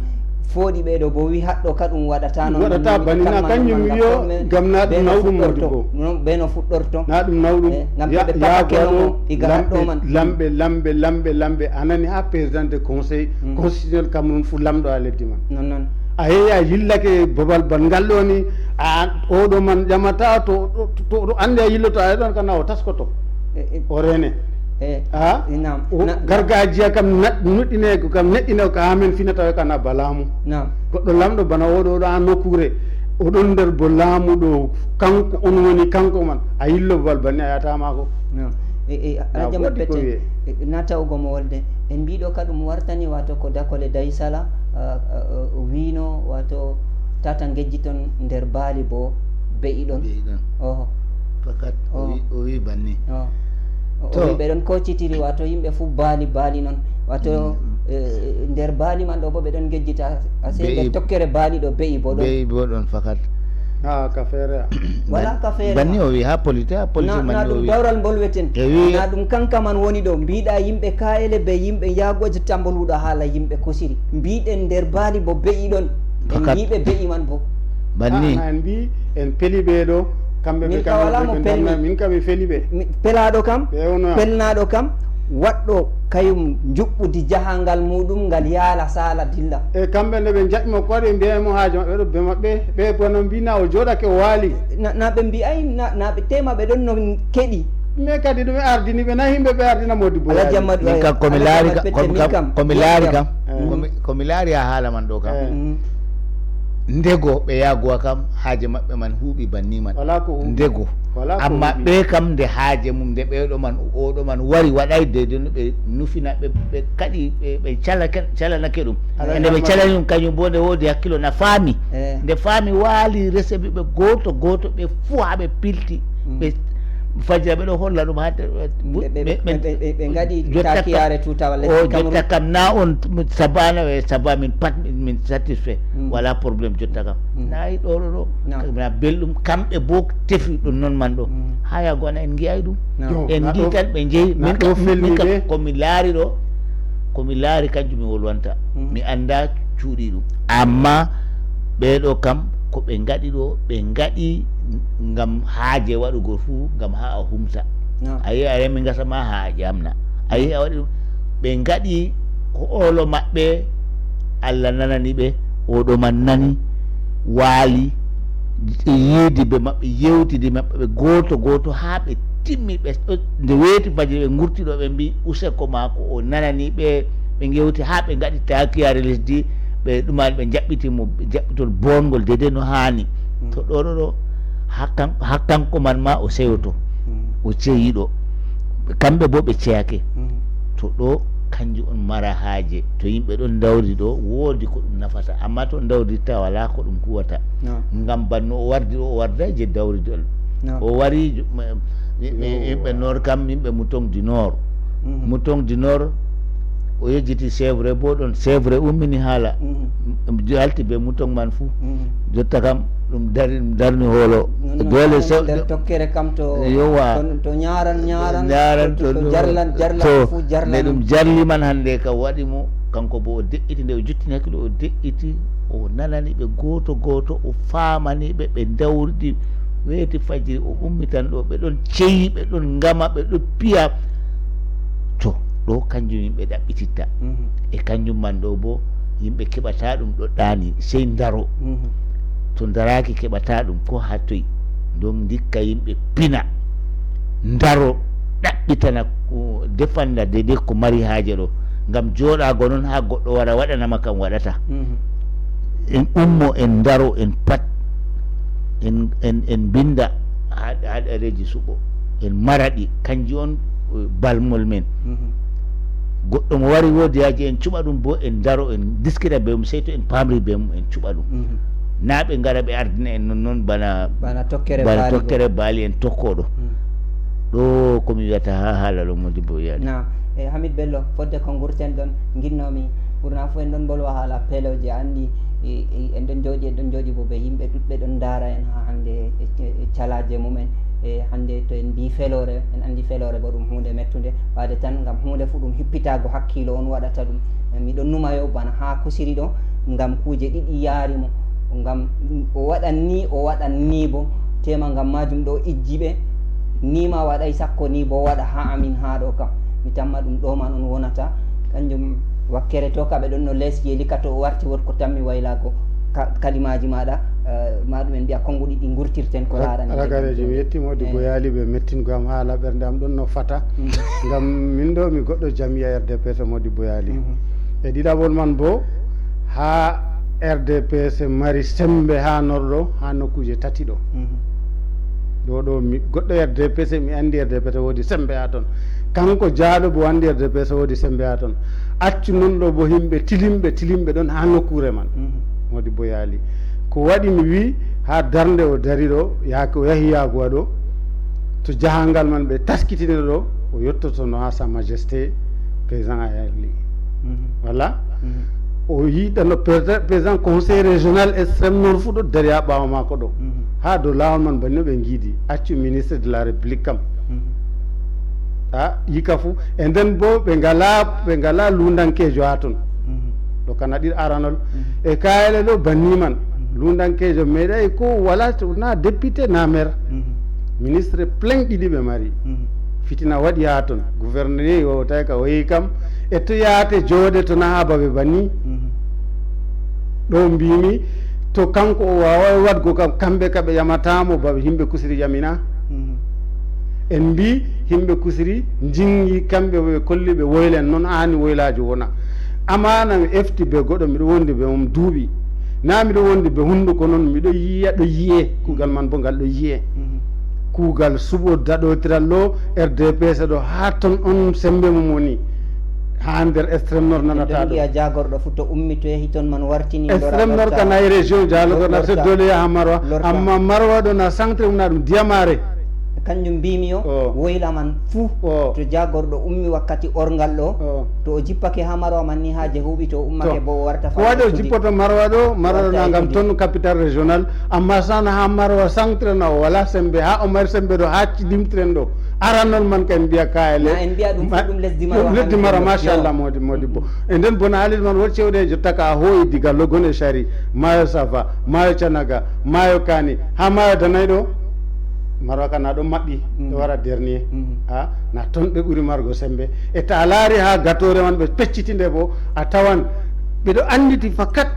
fooɗi ɓe ɗo bo wi haɗɗo ka ɗum waɗata non, waɗata non, bani na kamma kanjum non, mi ngam yo, forme, ngam na be ɗum no nawɗum fuɗɗorto, modi bo. Non, be no fuɗɗorto. Na ɗum nawɗum. Eh, ngam to ɓe patakeno mo iga haɗɗo man. Lamɓe, lamɓe, lamɓe, lamɓe, a nani haa président de conseil constitutionnel Cameroun fu lamɗo a leddi man. Non, non. A yehi a yillake babal bal ngal ɗo ni, a oɗo man ƴamata to, to, to, to andi a yilloto a ɗon kana o taskoto. E, e, o rene. E, a? Nam. O na, gargajiya kam na, nuɗɗine ko kam neɗɗine ko amen finata o kana ba laamu. Nam. Goɗɗo lamɗo bana oɗo oɗo a nokkure. O ɗon nder bo laamu ɗo kanko on woni kanko man. A yillo babal banni a yata mako. Nam. E, e, na Alhaji Ahmad woodi ko Pete, wiye. E, na tawugo mo wolde. En mbiɗo ka ɗum wartani wato ko dakole daysala, a, a, a, o wiino wato tata ngejjiton nder baali bo be'i ɗon. Be'i ɗon. Oho. Fakat o Oh. wi, o wi banni. Oh. O To- wi ɓe ɗon kocitiri wato yimɓe fu baali, baali non. Wato, Mm. eh, nder baali man ɗo bo ɓe ɗon ngejjita. A sey Be'i- nder tokkere baali ɗo be'i bo ɗon. Be'i bo ɗon fakat. Ha, ka feere. Wala Ban-, ka feere. Banni o wi ha polite, ha polite Na, man na o ɗum wi. Dawral mbolweten. E wi- Na ɗum kanka man woni ɗo. Mbiɗa yimɓe ka'ele be yimɓe yaago jotta mbolwuɗo haala yimɓe kosiri. Mbiɗen nder baali bo be'i ɗon. En Fakat. Mbiɓe be'i man bo. Banni. Ah, na en mbi en peli ɓe ɗo. Kamɓe ɓe Min ka kam wala ɓe mo ɓe pelmi. Damna, min kam mi feli ɓe. Mi, pelaaɗo kam, Ɓe wona. Pelnaaɗo kam, waɗɗo kayum njuɓɓudi jahangal muɗum ngal yaala saala dilla. E kamɓe nde ɓe njaɓi mo ko waɗi ɓe mbiya mo haajo maɓɓe ɗo be maɓɓe. Ɓe bono mbina o jooɗake o waali. Na, na ɓe mbi'ay, na, na ɓe tema ɓe ɗon no keɗi. Mais kadi ɗum e ardini ɓe na yimɓe ɓe ardina Modibo Alhaji Yali. Amadou Min Ayo. Kam ko mi Alhaji laari Amadou ka, Pete, ko mi min kam, kam, ko mi ko laari yam. Kam. Eh. Ko mi, ko mi laari ha haala man ɗo kam. Eh. Mm. Ndego ɓe yaaguwa kam haaje maɓɓe man huuɓi banni man. Wala ko huuɓi. Ndego. Wala ko Amma huuɓi. Ɓe kam nde haaje mum nde ɓeɗo man oɗo man wari waɗay deydey no ɓe nufina ɓe, ɓe kaɗi ɓe, ɓe calake, calanake ɗum. Alhaji Ende ɓe Amadou. Calani ɗum kañum bo nde woodi hakkilo na faami. Eh. Nde faami waali resebi ɓe gooto gooto ɓe fuu haa ɓe pilti. Mm. Ɓe fajira ɓe ɗo holla ɗum haa te-, Ɓe, ɓe, ɓe, ɓe, ɓe, ɓe ngaɗi jotta ka-, takiyaare tutawal o lesdi Cameroun. Jotta kam na on sabana e saba min pat min, min satisfait. Mm. Wala problème jotta kam. Mm. Na yi ɗo ɗo ɗo. No. Na belɗum kamɓe bo tefi ɗum non man ɗo. Mm. Haa yaago ana en ngi'ay ɗum. No. Yo, En na ngi ɗo. Tan ɓe njehi. Na Min ɗo ka-, felmi min ka-, ɓe. Ko mi laari ɗo, ko mi laari kanjum mi wolwanta. Mm. Mi annda cuuɗi ɗum. Amma ɓeeɗo kam ko ɓe ngaɗi ɗo, ɓe ngaɗi ngam haaje waɗugo fuu, ngam haa o humsa. No. A yi'i a remi ngasa ma haa a ƴamna. A yi'i a waɗi ɗum. Ɓe ngaɗi ko olo maɓɓe, Allah nanani ɓe, oɗo man nani, waali, yiidi be maɓɓe, yewtidi maɓɓe, ɓe gooto gooto haa ɓe timmi, ɓe ɗo, nde weeti fajiri ɓe ngurti ɗo, ɓe mbi useko maako, o nanani ɓe, ɓe ngewti haa ɓe ngaɗi takiyaare lesdi, ɓe ɗumani ɓe njaɓɓiti mo, ɓe njaɓɓitol boongol dede no haani. Mm. To ɗo ɗo ɗo, haa kan-, haa kanko man ma o seyoto, Mm. o ceyiɗo. Kamɓe bo ɓe ceyake. Mm. To ɗo kanjum on mara haaje. To yimɓe ɗon ndawri ɗo, woodi ko ɗum nafata. Amma to ndawritta wala ko ɗum huwata. No. Ngam banno o wardi ɗo, o warday je dawri ɗon. No. O wari ju-, ma-, mi-, mi-, No. yimɓe Nord kam, yimɓe Mouton du Nord. Mhm. Mouton du Nord, o yejjiti, c'est vrai, bo ɗon, c'est vrai, ummini haala. Mhm. M-, m-, halti be Mouton man fu. Mhm. Jotta kam, ɗum dari, ɗum darni hoolo. Non, non, Dole non, se-, nder tokkere kam to, yowa. To, to ñaaran, ñaaran, Ñaaran to, to, to, to jarlan, jarlan to, fu jarlan. Nde ɗum jarli man hande kam waɗi mo, kanko bo o de'iti, nde o jottini hakkilo, o de'iti, o nanani ɓe gooto gooto, o faamani ɓe, ɓe ndawridi, weeti fajiri, o ummitan ɗo, ɓe ɗon ceyi, ɓe ɗon ngama, ɓe ɗon piya. To, ɗo kanjum yimɓe ɗaɓɓititta. Mhm. E kanjum man ɗo bo, yimɓe keɓata ɗum ɗoɗɗani, sey ndaro. Mhm. So ndaraaki keɓataa ɗum ko haa toy? Ɗum ndikka yimɓe pina, ndaro, ɗaɓɓitana, ko defanda deydey ko mari haaje ɗo. Ngam jooɗaago noon haa goɗɗo wara waɗanama kam waɗata. Mhm. En ummo, en ndaro, en pat, en, en, en mbinnda haa, haa ɗereeji suɓo. En mara ɗi, kanji on, eh, balmol men. Mhm. Goɗɗo mo wari woodi haaje, en cuɓa ɗum bo, en ndaro, en diskita bee mum, sey to en paamri bee mum, en cuɓa ɗum. Mhm. Naa ɓe ngara ɓe ardina en non, non bana, bana tokkere bana baali tokkere go. Baali en tokkoɗo. Mm. Ɗo ko mi wiyata haa haala ɗo, Modibbo Yaali. Na, e Hamid Bello, fodde ko ngurten ɗon, nginnoomi ɓurna fof en ɗon mbolwa haala pelooji, a anndi, e, e, en ɗon jooɗi, en ɗon jooɗi bo ɓe yimɓe ɗuɗɓe ɗon ndaara en haa hannde e, e, e calaaje mumen. E hannde to en mbii feloore, en anndi feloore bo ɗum huunde mettunde, waade tan ngam huunde fuu ɗum hippitaago hakkiilo on waɗata ɗum. E, miɗon numa yo bana haa kusiri ɗo, ngam kuuje ɗiɗi yaari mo, ngam o waɗan ni, o waɗan ni bo, tema ngam maajum ɗo ijji ɓe, ni ma waɗay sakko ni bo waɗa haa amin haa ɗo kam. Mi tamma ɗum ɗo man on wonata, kanjum wakkere to ka ɓe ɗon no les yeeli ka to o warti wot ko tammi waylaago ka-, kalimaaji maaɗa, eh, ma ɗum en mbi'a konnguɗi ɗi ngurtirten ko Ra-, laarani ragareejo, mi yetti Modibbo Yaali ɓe mettingo am haala ɓernde am ɗon no fata. Mm. Ngam min ɗo mi goɗɗo jamiya R D P S Modibbo Yaali. Mhm. E ɗiɗaɓol man bo, haa R D P S mari sembe haa norɗo, haa nokkuuje tati ɗo. Mhm. Ɗo, ɗo mi, goɗɗo R D P S, mi anndi R D P S woodi sembe haa ton. Kanko jaaɗo bo anndi R D P S woodi sembe haa ton. Accu non ɗo bo yimɓe tilimɓe, tilimɓe ɗon haa nokkuure man. Mhm. Modibbo Yaali. Ko waɗi mi wi haa darnde o dari ɗo, yaake o yahi yaago ɗo, to jahangal man ɓe taskitini ɗo, o yottotono haa Sa Majesté Président Ayali. Mhm. Voilà. Mhm. O yiɗano président, président conseil régional extrême nord fuu ɗo dari haa ɓaawo maako ɗo. Mhm. Haa dow laawol man banni ɓe ngiidi, accu ministre de la République kam. Mhm. A yika fuu. E nden bo ɓe ngalaa, ɓe ngalaa lundankeejo haa ton. Mhm. Ɗo kana ɗiɗ aranol. Mhm. E kayale ɗo banni man. Mhm. Lundankeejo meeɗay ko wala to na député na maire. Mhm. Ministre plein ɗiɗi ɓe mari. Mhm. Fitina waɗi haa ton. Gouverneur yehi o tawi ka o yehi kam. E to yaate jooɗe to na haa babe banni. Mhm. Ɗo mbimi to kanko o waaway waɗgo kam, kamɓe ka ɓe ƴamata mo ba yimɓe kusiri ƴamina. Mhm. En mbi yimɓe kusiri njingi kamɓe ɓe kolli ɓe woylen noon aani woylaajo wona. Amaana mi efti be goɗɗo, miɗo wondi be mum duuɓi. Na miɗo wondi be hunnduko noon, miɗo yiya ɗo yiye, kuugal man bo ngal ɗo yiye. Mhm. Kuugal suɓo daɗotiral ɗo, R D P S ɗo, haa ton on sembe mum woni. Haa nder extrême nord nanata ɗo. Mbiya jaagorɗo fu to ummi to yehi ton man wartini lora extrême nord lorta. Ka nayi région, jaalo ko na lorta. Seddole yaha Marwa. Lorta. Amma Marwa ɗo na centre mum na ɗum Diyamare. Kanjum mbimi yo, o, woyla man fuu, o, to jaagorɗo ummi wakkati orngal ɗo, o, to o jippake haa Marwa man ni haaje huuɓi to o ummake. To. Bo o warta. Ko waɗi o jippoto Marwa ɗo, Marwa ɗo na ngam ton capital régional, amma sana haa Marwa centre na o wala sembe, haa o mari sembe ɗo, haa limtiren ɗo. Aranol man ka en mbiya kayale. Na en mbiya ɗum fof ɗum lesdi Marwa. Ɗum lesdi Marwa, machallah, modi, modi bo. Mm. E nden bona haalirde man won cewɗe jotta ka a hooyi diga Logon e Cari, Maayo Safa, Maayo Canaga, Maayo Kaani, haa Maayo Danay ɗo. Marwa ka na ɗon maɓɓi, mm, ɗo wara dernier. Mm. Ha, na ton ɓe ɓuri margo sembe. E ta a laari haa gatoore man ɓe pecciti nde bo, a tawan ɓe ɗo annditi fakat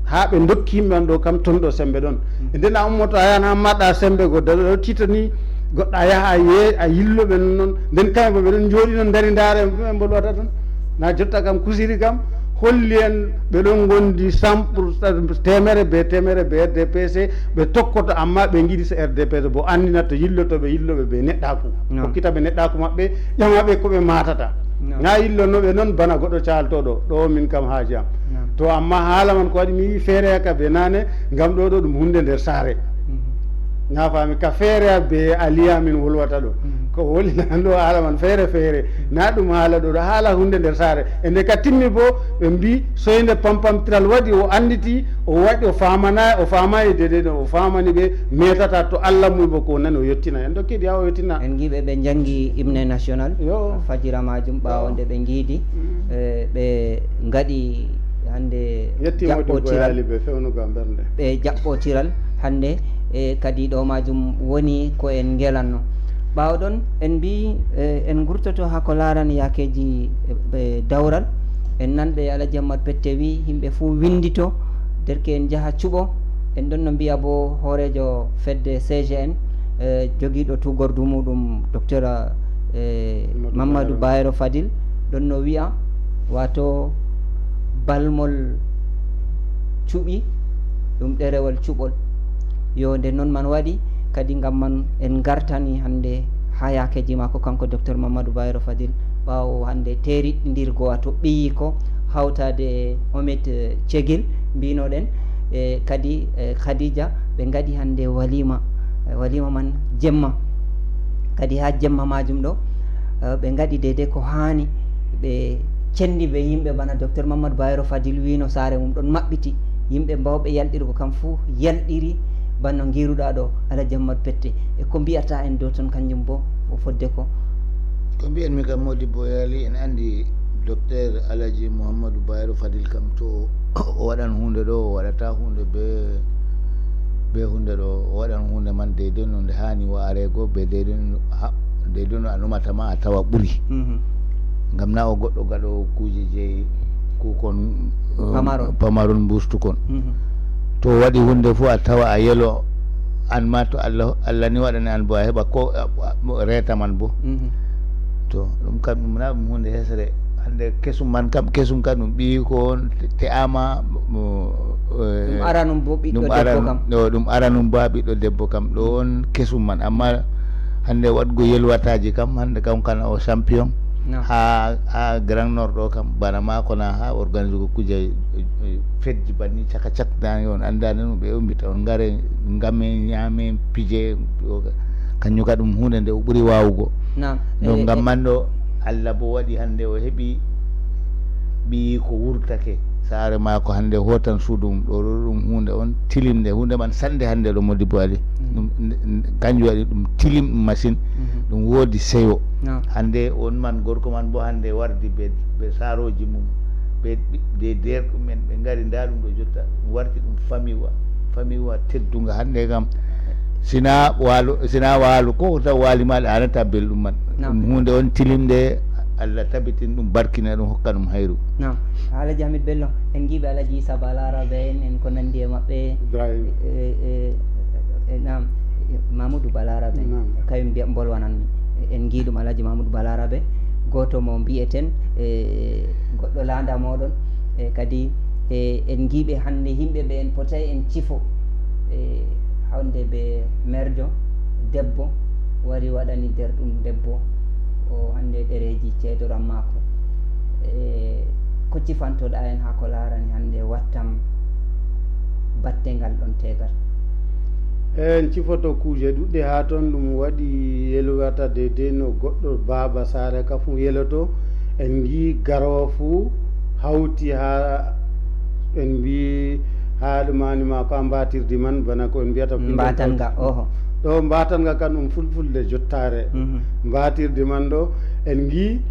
haa ɓe ndokki yimɓe an ɗo kam ton ɗo sembe ɗon. Mm. E nden a ummoto a yahan haa maɗa sembe go daɗo ɗo titani goɗɗo a yaha a ye-, a yillo ɓe non non. Nden kamɓe bo ɓe ɗon jooɗi non ndari ndaare ɓe mbolwata ton. Na jotta kam kusiri kam holli en ɓe ɗon ngondi cent pour cent, teemere be teemere be R D P C ɓe tokkoto, amma ɓe ngiɗi so R D P C bo anndina to yilloto ɓe yilloɓe be neɗɗaaku. No. Hokkita ɓe neɗɗaaku maɓɓe, ƴama ɓe ko ɓe matata. No. Na yillono ɓe non bana goɗɗo caaltoɗo, ɗo min kam haaji am. No. To amma haala man ko waɗi mi yi feere ka be nane, ngam ɗo ɗo ɗum hunde nder saare. Mhm. Na faami ka feere be aliya min wolwata ɗo. Mhm. Ko woni nan ɗo haala man feere feere. Mhm. Na ɗum haala ɗo, ɗo haala hunde nder saare. E nde ka timmi bo, ɓe mbi soynde pampamtiral waɗi, o annditi, o waɗi, o faamanaay, o faamaay, dede no o faamani ɓe, metata to Allah mum bo ko nani o yettina. En dokkidi haa o yettina. En ngiɓe ɓe njanngi hymne national. Yo. Fajira majum ɓaawo nde ɓe ngiidi, mm, eh, ɓe ngaɗi hannde yetti Modibo jaɓɓotiral. Yaali ɓe fewnugo am ɓernde. Ɓe jaɓɓotiral hannde, e kadi ɗo majum woni ko en ngelanno. Ɓaawo ɗon en mbi, eh, en ngurtoto haa ko laarani yaakeeji, eh, dawral. En nan ɓe Alhaji Ammar Pette wi yimɓe fuu winndito, derke en njaha cuɓo, En ɗon no mbiya bo hooreejo fedde C G N, eh, jogiiɗo tugordu muɗum, Docteur, eh, Mamadou Mamadou Bayero. Bayero Fadil, ɗon no wi'a, waato balmol cuɓi, ɗum ɗerewol cuɓol. Yo nde non man waɗi, kadi ngam man en ngartani hannde haa yaakeeji maako, kanko Docteur Mamadou Bayero Fadil, ɓaawo hannde teeriɗindirgo, waato ɓiyiiko, hawtaade e Omid, eh, Cegil, mbinoɗen, e kadi, eh, Khadija, ɓe ngaɗi hannde walima, eh, walima man jemma. Kadi haa jemma majum ɗo, eh, ɓe ngaɗi deydey ko haani, ɓe cendi ɓe yimɓe bana Docteur Mamadou Bayero Fadil wino saare mum ɗon maɓɓiti, yimɓe mbawɓe yalɗirgo kam fuu yalɗiri bana ngiruɗaa ɗo, Alhaji Ahmad Pette. E ko mbiyata en dow ton kanjum bo, o fodde ko? Ko mbiyanmi kam, Modibbo Yaali, en anndi Docteur Alhaji Mouhamadou Bayero Fadil kam, to o waɗan huunde ɗo, o waɗata huunde be, be huunde ɗo, o waɗan huunde man deydey no nde haani wa'areego, be deydey no, ha, deydey no a numata ma a tawa ɓuri. Mhm. Ngam na o goɗɗo gaɗoowo kuuje jey kuukon, um, Pamaron. Pamaron mbuustukon. Mhm. To o waɗi huunde fuu a tawa a yelo, an ma to Allah, Allah ni waɗani an bo a heɓa ko, a, a, reeta man bo. Mhm. To ɗum kam ɗum na ɗum huunde hesre. Hannde kesum man kam, kesum kam ɗum ɓiyiiko on te-, te'ama, mo, eh, Ɗum aranum bo ɓiɗɗo ɗum debbo aran-, kam. Ɗo ɗum aranum ba ɓiɗɗo debbo kam. Ɗo on kesum man. Amma hannde waɗgo yelwataaji kam, hannde kam kana o champion. Naam. Haa, haa Grand Nord ɗo kam, bana maako na haa organise go kuje, eh, eh, fedji banni caka cak, dani on anndani ɗum, ɓe ummita on ngare, ngame, ñaame, pije, o, kanjum ka ɗum huunde nde o ɓuri waawugo. Naam. No, eh, ngam eh, man ɗo, Allah bo waɗi hannde o heɓi ɓiyiiko wurtake. Saare maako hannde hootan suudu mum. Ɗo, ɗo ɗum huunde on tilimnde, huunde man sannde hannde ɗo, Modibbo Ali. Mm. Ɗum, n-, n-, kanjum waɗi ɗum tilim masin. Mhm. Ɗum woodi seyo. Naam. Hannde on man, gorko man bo hannde wardi be, be saarooji mum, be ɓi-, de deerɗum en, ɓe ngari, ndaa ɗum ɗo jotta, ɗum warti ɗum famiwa, famiwa teddunga. Hannde kam, sina waalu, sina waalu, ko taw waali ma, a nanata belɗum man. Naam. Ɗum huunde on tilimnde, Allah tabitin ɗum, barkina ɗum, hokka ɗum hayru. Naam. Alhaji Hamid Bello, en ngiiɓe Alhaji Issa Balarabe en, en ko nanndi e maɓɓe. Ibrahim. E, e, e, e, naam, Mamoudou Balarabe. Naam. Kayum mbiya, mbolwananmi. En ngii ɗum Alhaji Mamoudou Balarabe, gooto mo mbiyeten, e, goɗɗo laanda mooɗon. E, kadi, e, en ngiiɓe hannde yimɓe ɓe en potay en cifo. E, hannde be merjo, debbo, wari waɗani nder ɗum debbo o hannde ɗereeji ceedoram maako. E, ko cifantoɗaa en haa ko laarani hannde wattam batte ngal ɗon teegal? En cifoto kuuje ɗuɗɗe haa ton, ɗum waɗi yelwata deydey no goɗɗo baaba saare ka fuu yeloto. En ngi Garwa fuu hawti haa en mbi haa ɗumani ma ko a mbatirdi man, bana ko en mbiyata pindol Mbatanga, ɗo. Oho. Ɗo mbatanga kan ɗum fulfulde jottaare. Mhm. Mbatirdi man ɗo, en ngi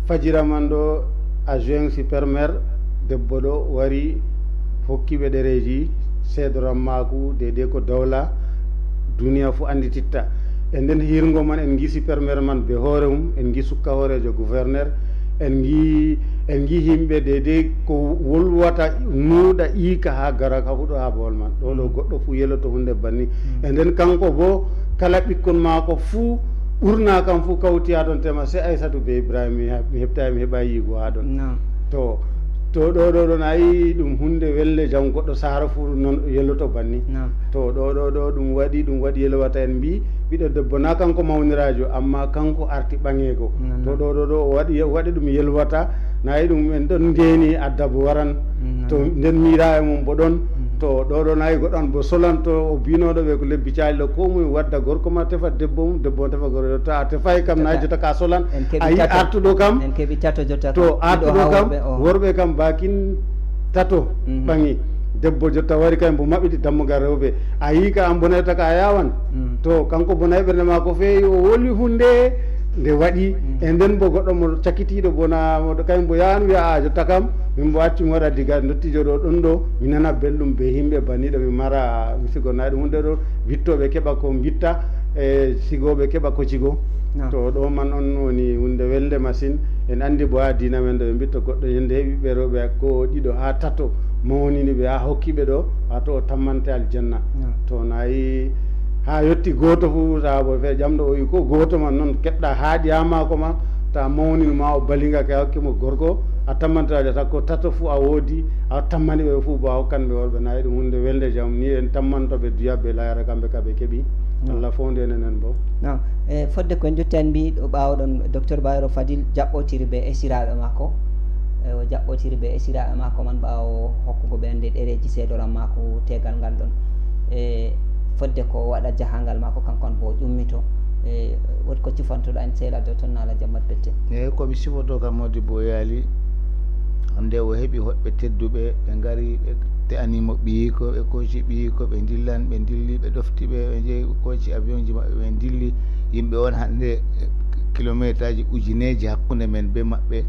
fajira man ɗo, adjoint supermaire debbo ɗo wari hokki ɓe ɗereeji, seedoram maaku, deydey ko dowla duniya fuu anndititta. E nden hirngo man, en ngi supermaire man be hoore mum, en ngi sukka hooreejo gouverneur, en ngi, en ngi yimɓe deydey ko wolwata nuuɗa iika haa gara ka huɗo haa bool man. Ɗo ɗo Mm. goɗɗo fuu yeloto huunde banni. Mm. E nden kanko bo, kala ɓikkon maako fuu, ɓurna kam fuu kawti haa ton, tema se Aysatu be Ibrahim, mi ha-, mi heɓtaay, mi heɓaay yiigo haa ɗon. Naam. To, to ɗo, ɗo, ɗon a yi ɗum huunde welde, jam goɗɗo saara fuu non yeloto banni. Naam. To ɗo, ɗo, ɗo ɗum waɗi, ɗum waɗi yelwata en mbi, ɓiɗɗo debbo na kanko mawniraajo, amma kanko arti ɓaŋeego. Naam, To naam. ɗo, ɗo, ɗo o waɗi, waɗi ɗum yelwata, na yi ɗum en ɗon ngeeni adda bo waran. Naam. To nden miira e mum bo ɗon, Mm. to ɗo, ɗo na yi goɗɗo an bo solan, to o binooɗo ɓe ko lebbi caali ɗo, ko mum wadda gorko ma tefa debbo mum, debbo on tefa gorko, to a tefay kam na Jotta. jotta ka solan, En keɓi a yi tato. artuɗo kam, En keɓi tato jotta to kam. Ɗiɗo artuɗo haa kam, worɓe, o. worɓe kam bakin tato Mhm. ɓaŋi. Debbo jotta wari kay mbo maɓɓiti dammugal rewɓe. A yi ka an bonayta ka a yawan. Mm. To kanko bonay ɓernde maako feewi, o wolwi huunde nde waɗi. Mm. E nden bo goɗɗo mo cakitiiɗo bona mo kay mbo yawan wi'a a jotta kam, min mbo accu mi waɗa diga ndottijo ɗo ɗon ɗo, mi nana belɗum be yimɓe banniiɗo, mi mara mi sigo na ɗum huunde ɗo, wittooɓe keɓa ko mbitta, e sigooɓe keɓa ko cigo. Naam. To ɗo man on woni huunde welde masin. En anndi bo haa diina men ɗo ɓe mbitta goɗɗo yende heɓi ɓe rewɓe ko ɗiɗo haa tato. mawnini ɓe, a hokki ɓe ɗo, a to o tammante aljanna. To nayi ha yotti goto fu, ta bo fe ƴamɗo o wi ko goto man non keɗɗa haaɗi ha mako ma, ta mawnini ma o baliga ke a hokki mo gorko, a tammante aljanna. Ko tato fu a wodi, a tammani ɓe fu bo a hokkan ɓe worɓe. Nayi ɗum hunde welde jam ni en tammanto ɓe duya be layara kamɓe ka ɓe keɓi. Allah fondi enen en bo. E fodde ko en jotti en mbi ɗo ɓawo ɗon docteur Bayero Fadil jaɓɓotiri be esiraɓe mako. E o jaɓɓotiri be esiraɓe mako man ɓawo hokkugo ɓe nde ɗereji seedoran mako tegal ngal ɗon. E fodde ko waɗa jahangal mako kanko on bo o ƴummito. E wot ko cufantoɗa en sela do ton nala jammat bette. E komi sifoto kam modi bo yaali. Hande o heɓi hoɗɓe tedduɓe ɓe ngari ɓe te'animo ɓiyiko ɓe koci ɓiyiko ɓe ndillan ɓe ndilli ɓe ɗofti ɓe ɓe jeeyi koci avion ji maɓɓe ɓe ndilli. Yimɓe on hande kilometre aji ujineji hakkunde men be maɓɓe.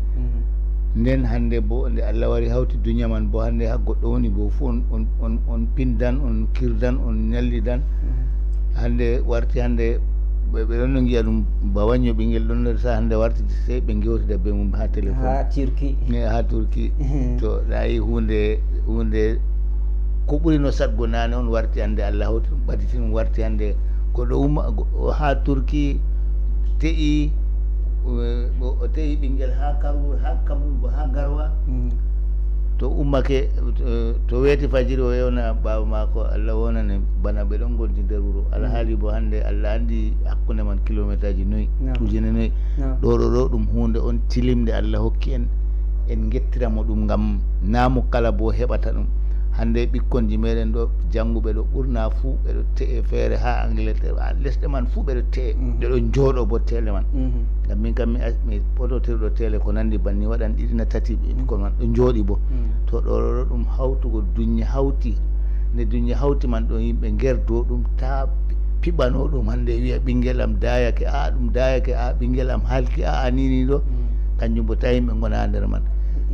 Nden hande bo nde Allah wari hawti duniya man bo hande ha goɗɗo woni bo fu on pindan on kirdan on nyallidan. Hande warti hande ɓe ɗon no ngiya ɗum bawanyo ɓingel ɗon nder sa hande warti sey ɓe gewtida be mum ha téléphone ha turki. Ne ha turki. To ɗayi hunde hunde ko ɓuri no saɗgo nane on warti hande Allah hawti ɗum ɓaditi ɗum warti hande ko ɗo umma ha turki te'i o te'i ɓingel ha karwur ha kamrun bo ha garwa. To ummake to weeti fajiri o yewna baaba maako Allah wonane bana ɓe ɗon gondi nder wuro. Alhaali bo hande Allah andi hakkunde man kilometre aji noyi ujine noyi. Ɗo ɗo ɗo ɗum hunde on tilimde Allah hokki en. En gettira mo ɗum ngam namo kala bo heɓata ɗum. Hande ɓikkonji meɗen ɗo janguɓe ɗo ɓurna fu ɓe ɗo te'e feere ha Angleterre ha lesɗe man fu ɓe ɗo te'e ɓe ɗo jooɗo bo tele man. Ngam min kam mi poto tirɗo tele ko nandi banni waɗan ɗiɗi na tati ɓikkon man ɗo jooɗi bo. To ɗo ɗo ɗum hawtugo dunye hawti nde dunye hawti man ɗo yimɓe gerdo ɗum ta piɓano ɗum hande wiya ɓingel am dayake a ɗum dayake a ɓingel am halki a anini ɗo. Kanjum bo ta yimɓe gona nder man.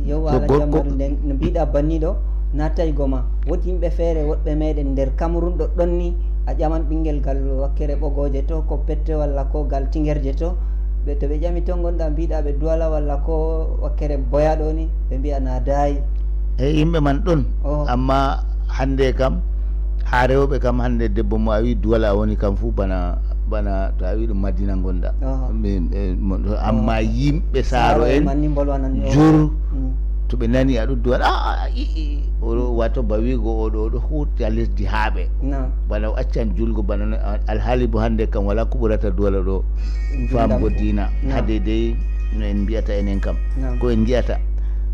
Yewwa ala jammadu nden no mbiɗa banni ɗo nattay goma wodi yimɓe feere woɗɓe meɗen nder Cameroun ɗo ɗonni a ƴaman ɓingel gal wakkere ɓogoje to ko pette walla ko gal tingerje to ɓe to ɓe ƴami ton gonɗa mbiɗa ɓe duwala walla ko wakkere boya ɗo ni ɓe mbiya na dayi. E yimɓe man ɗon amma hande kam ha rewɓe kam hande debbo mo a wi duwala a woni kam fu bana bana to a wi ɗum madina gonɗa. Amma yimɓe saaro en jur to ɓe nani aɗo duwal a i'i oɗo wato ba wigo oɗo oɗo huuti a lesdi haaɓe. Bana o accan julgo bana no alhaali bo hande kam wala ko ɓurata duwala ɗo famgo diina ha deydey no en mbiyata enen kam ko en ngi'ata.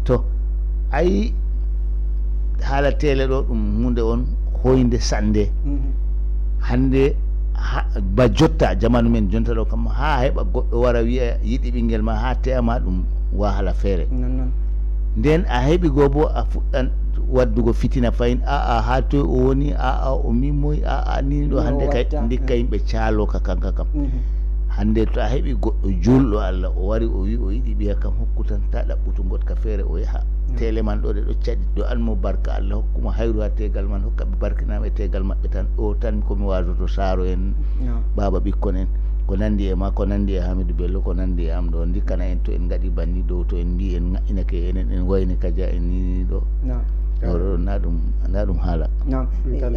To ayi haala tele ɗo ɗum hunde on hoynde sande. Hande ba jotta jamanu men jonta ɗo kam ha heɓa goɗɗo wara wiya yiɗi ɓingel ma ha te'ama ɗum wahala feere. Nden a heɓi go bo a fuɗɗan waddugo fitina fayin a'a ha toy o woni a'a o mimoy a'a ni ɗo hande kay ndikka yimɓe calo ka kanka kam. Hande to a heɓi goɗɗo julɗo Allah o wari o wi o yiɗi ɓiya kam hokku tan ta ɗaɓɓutu gotka feere o yaha. Tele man ɗo ɗe ɗo caɗi do an mo barka Allah hokkuma hayru ha tegal man hokka ɓe barkinama e tegal maɓɓe tan ɗo tan komi wasoto saaro en. Baba ɓikkon en ko nandi e ma ko nandi e Hamidu Bello ko nandi e am ɗo ndikkana en to en gaɗi banni dow to en mbi en ŋaƴƴinake enen en wayni kaja en nini ɗo. Ɗo ɗo na ɗum na ɗum haala.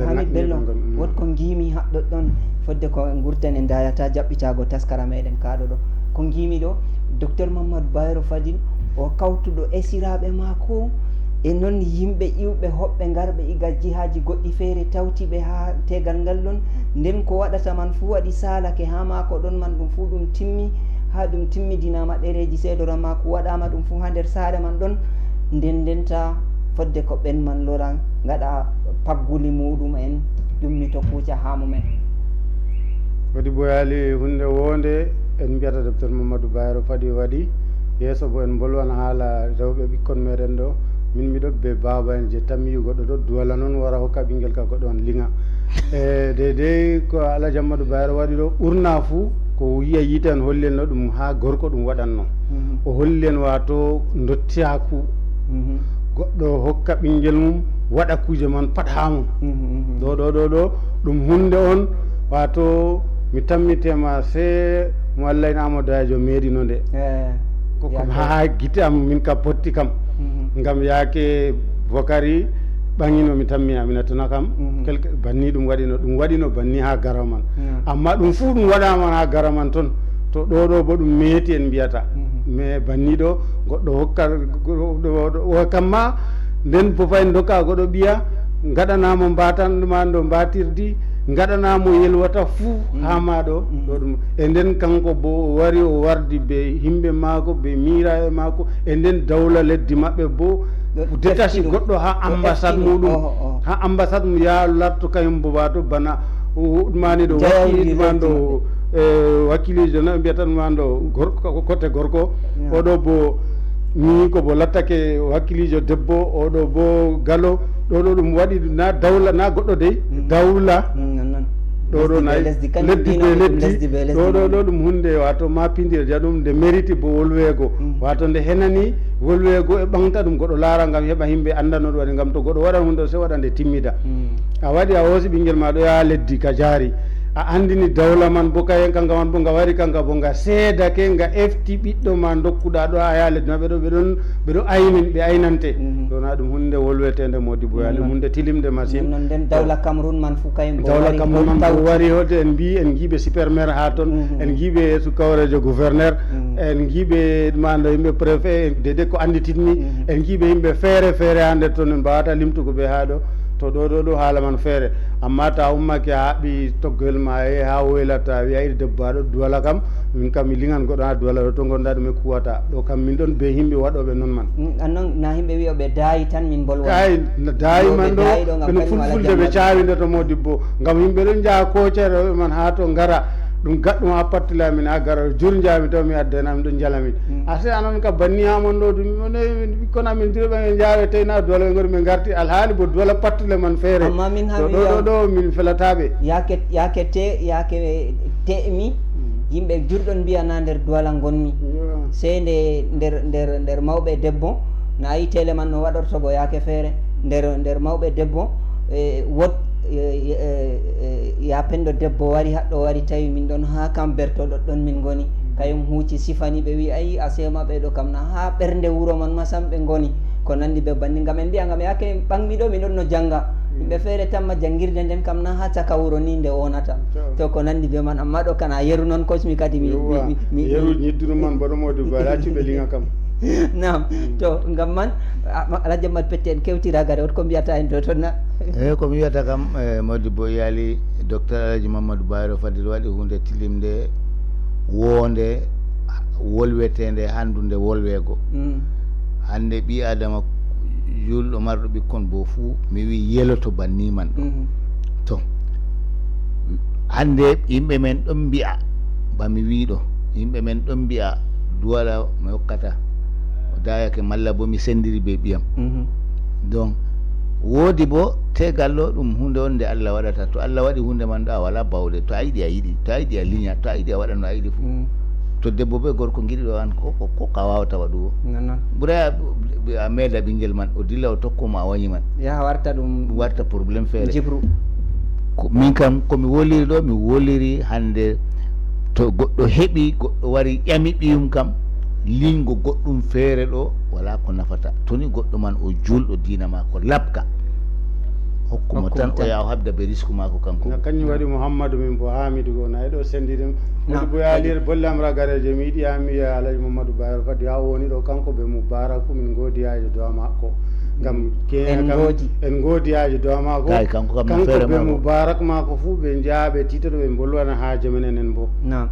Hamid Bello wot ko ngiimi haɗɗo ɗon fodde ko gurten en dayata jaɓɓitago taskara meɗen kaɗo ɗo ko ngiimi ɗo docteur Mamadou Bayero Fadil o kawtuɗo esiraɓe mako e noon yimɓe iwɓe hoɓɓe garɓe iga jihaaji goɗɗi feere tawti ɓe ha tegal ngal ɗon nden ko waɗata man fuu waɗi saalake ha maako ɗon man ɗum fuu ɗum timmi ha ɗum timmidinama ɗereeji seedora maako waɗama ɗum fuu ha nder saare man ɗon nden ndenta fodde ko ɓen man lora ngaɗa pagguli muɗum en ɗummito kuuca ha mumen. Waɗi boyaali hunde wonde en mbiyata docteur Mamadou Bayero Fadi waɗi yeeso bo en mbolwan haala rewɓe ɓikkon meɗen ɗo min miɗo be baaba en je tammi goɗɗo ɗo duwala noon wara hokka ɓingel ka goɗɗo on liŋa. E deydey ko Alhaji Amadou Bayero waɗi ɗo ɓurna fuu ko yiya yiite on holli en no ɗum ha gorko ɗum waɗanno. O holli en wato ndottiyaku goɗɗo hokka ɓingel mum waɗa kuuje man pat ha mum. Ɗo ɗo ɗo ɗo ɗum hunde on wato mi tammitema se mo Allah en Amadou Dajo meɗino nde. Ko ha gite am min ka potti kam. Ngam yaake Bokari ɓaŋino mi tammi Aminata na kam, mhm, quelque banni ɗum waɗino, ɗum waɗino banni haa garaman. Naam. Amma ɗum fuu ɗum waɗaama haa garaman ton. To ɗo ɗo bo ɗum meeti en mbiyata. Mhm. Mais banni ɗo, goɗɗo hokka, goɗɗo, ɗo, ɗo, o kamma, nden bo fay ndokka goɗɗo ɓiya, ngaɗanamo mbatan ma ndo mbatirdi, ngaɗanamo yelwata fuu, mhm, haa ma ɗo, mhm, ɗo ɗum. E nden kanko bo o wari o wardi be himɓe maako, be miiraaɓe maako, e nden dawla leddi maɓɓe bo detasi goɗɗo haa ambassade muɗum, haa ambassade mum yaa latto kañum bo wato bana o ɗumani ɗo wakkili ɗumani ɗo, eh, wakkilijo na mbiyata ɗumani ɗo gorko, kote gorko. Oɗo bo ni ko bo lattake wakkilijo debbo, oɗo bo galo, ɗo ɗo ɗum waɗi na dawla, na goɗɗo dey, dawla. Ɗo ɗo na leddi be leddi. Ɗo ɗo ɗo ɗum hunde wato ma pindirja ɗum nde meriti bo wolweego. Wato nde henani wolweego e ɓaŋta ɗum goɗɗo laara ngam heɓa himɓe annda no ɗum waɗi. Ngam to goɗɗo waɗa hunde o se waɗa nde timmida. A waɗi a hoosi ɓingel ma ɗo yaa leddi ka jaari. A andini dawla man bo kayen kanga man bo nga wari kanga bo nga seedake nga efti ɓiɗɗo ma ndokkuɗa ɗo a yaa leddi maɓɓe ɗo ɓe ɗon, ɓe ɗo aynin, ɓe aynante. Ɗo na ɗum hunde wolwetende modi bo yaa ɗum hunde tilimde masin. Non nden dawla Cameroun man fu kayen bo dawla wari Cameroun man bo wari hoto en mbi en ngiiɓe supermaire haa ton, en ngiiɓe yeesu kawrejo gouverneur, en ngiiɓe mando yimɓe préfet, dede ko andititmi, en ngiiɓe yimɓe feere feere haa nder ton en mbawata limtugo ɓe haa ɗo. To ɗo ɗo ɗo haala man feere. Amma ta ummake a haɓɓi toggoyel ma e haa woylata wiya iri debbo aɗo duwala kam, min kam mi liŋan goɗɗo haa duwala ɗo to gonda ɗum e kuwata. Ɗo kam min ɗon be himɓe waɗoɓe non man. Annon na himɓe wi'oɓe daayi tan min bolwa. Ay, daayi man ɗo ɓe no fulfulde ɓe cawinde to modibbo. Ngam yimɓe ɗon njaha kocere man haa to ngara. Ɗum gaɗɗum haa pattule amin haa gara jur njaami taw mi addana mi ɗon njala min. A sey anon ka banni haa mon ɗo ɗum ɓikkon amin diro ɓe njawe tey na duwala ɓe ngori ɓe ngarti alhaali bo duwala pattule man feere. Amma min haa mi ɗo ɗo min felataɓe. Yaake yaake te yaake te'mi yimɓe jurɗon mbiya na nder duwala ngonmi. Sey nde nder nder nder mawɓe debbo na yi tele man no waɗortogo yaake feere nder nder mawɓe debbo e wot ya pendo debbo wari haɗɗo wari tawi min ɗon haa kam berto ɗoɗɗon min ngoni. Kayum huuci sifani ɓe wi ayi asema ɓe ɗo kam na haa ɓernde wuro man masam ɓe ngoni. Ko nandi be banni ngam en mbiya ngam yake ɓangmi ɗo min ɗon no janga. Yimɓe feere tamma jangirde nden kam na haa caka wuro ni nde wonata. To ko nandi be man amma ɗo kana yeru non kosmi kadi mi yeru nyidduru man boɗo modi bala cuɓe liŋa kam. Nam to ngam man alhaji ammad pette en kewtira gare on ko mbiyata en do tonna? Eyi ko mi wiyata kam e modi bo iyali docteur alhaji mamadou bayro fadil waɗi hunde tilimde wonde wolwetende handunde wolwego. Hande ɓi adama julɗo marɗo ɓikkon bo fuu mi wi yeloto banni man ɗo. To hande yimɓe men ɗon mbi'a ba mi wiɗo yimɓe men ɗon mbi'a duwala mi hokkata o dayake malla bo mi sendiri be ɓiyam. Donc wodi bo tegal ɗo ɗum hunde on nde allah waɗata to allah waɗi hunde man ɗo a wala bawɗe to a yiɗi a yiɗi to a yiɗi a linya to a yiɗi a waɗa no a yiɗi fu. To debbo be gorko giɗi ɗo an ko ko ka wawata waɗugo. Ɓuray a meeda ɓingel man o dilla o tokko ma a wanyi man. Yaha warta ɗum warta problème feere. Jibru. Min kam komi woliri ɗo mi woliri hande to goɗɗo heɓi goɗɗo wari ƴami ɓiyum kam lingo goɗɗum feere ɗo wala ko nafata toni goɗɗo man o julɗo diina ma ko labka. Hokkumo tan o yaha o habda be risku mako kanko. Kañum waɗi muhammadu min bo hamidu go na e ɗo sendirin. Woni bo yaliyel bolle am ragarejo mi yiɗi ami ya alhaji muhammadu bayro fadi ha woni ɗo kanko be mubaraku min godi yaji dowa makko. Ngam en godi en godi yaji dowa makko. Kanko be mubarak mako fu ɓe njaha ɓe titoto ɓe bolwana ha jomen enen bo. Nam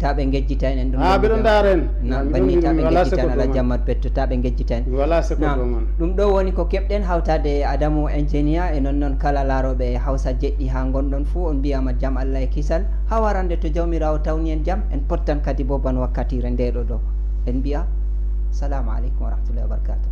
ta ɓe ngejjita en ɗum ha ɓe ɗon dara en. Nam banni ta ɓe ngejjita en alhaji ammad petto ta ɓe ngejjita en. Wala seko ɗo man. Ɗum ɗo woni ko keɓɗen hawtade e adamu ingénieur e non noon kala laarooɓe e hawsa jeɗɗi haa ngonɗon fuu on mbiyama jam allah e kisal haa warande to jawmiraawo tawni en jam en pottan kadi bo ban wakkatire ndeɗo ɗo en mbiya salamu aleykum wa rahmatullahi wa barakatuh.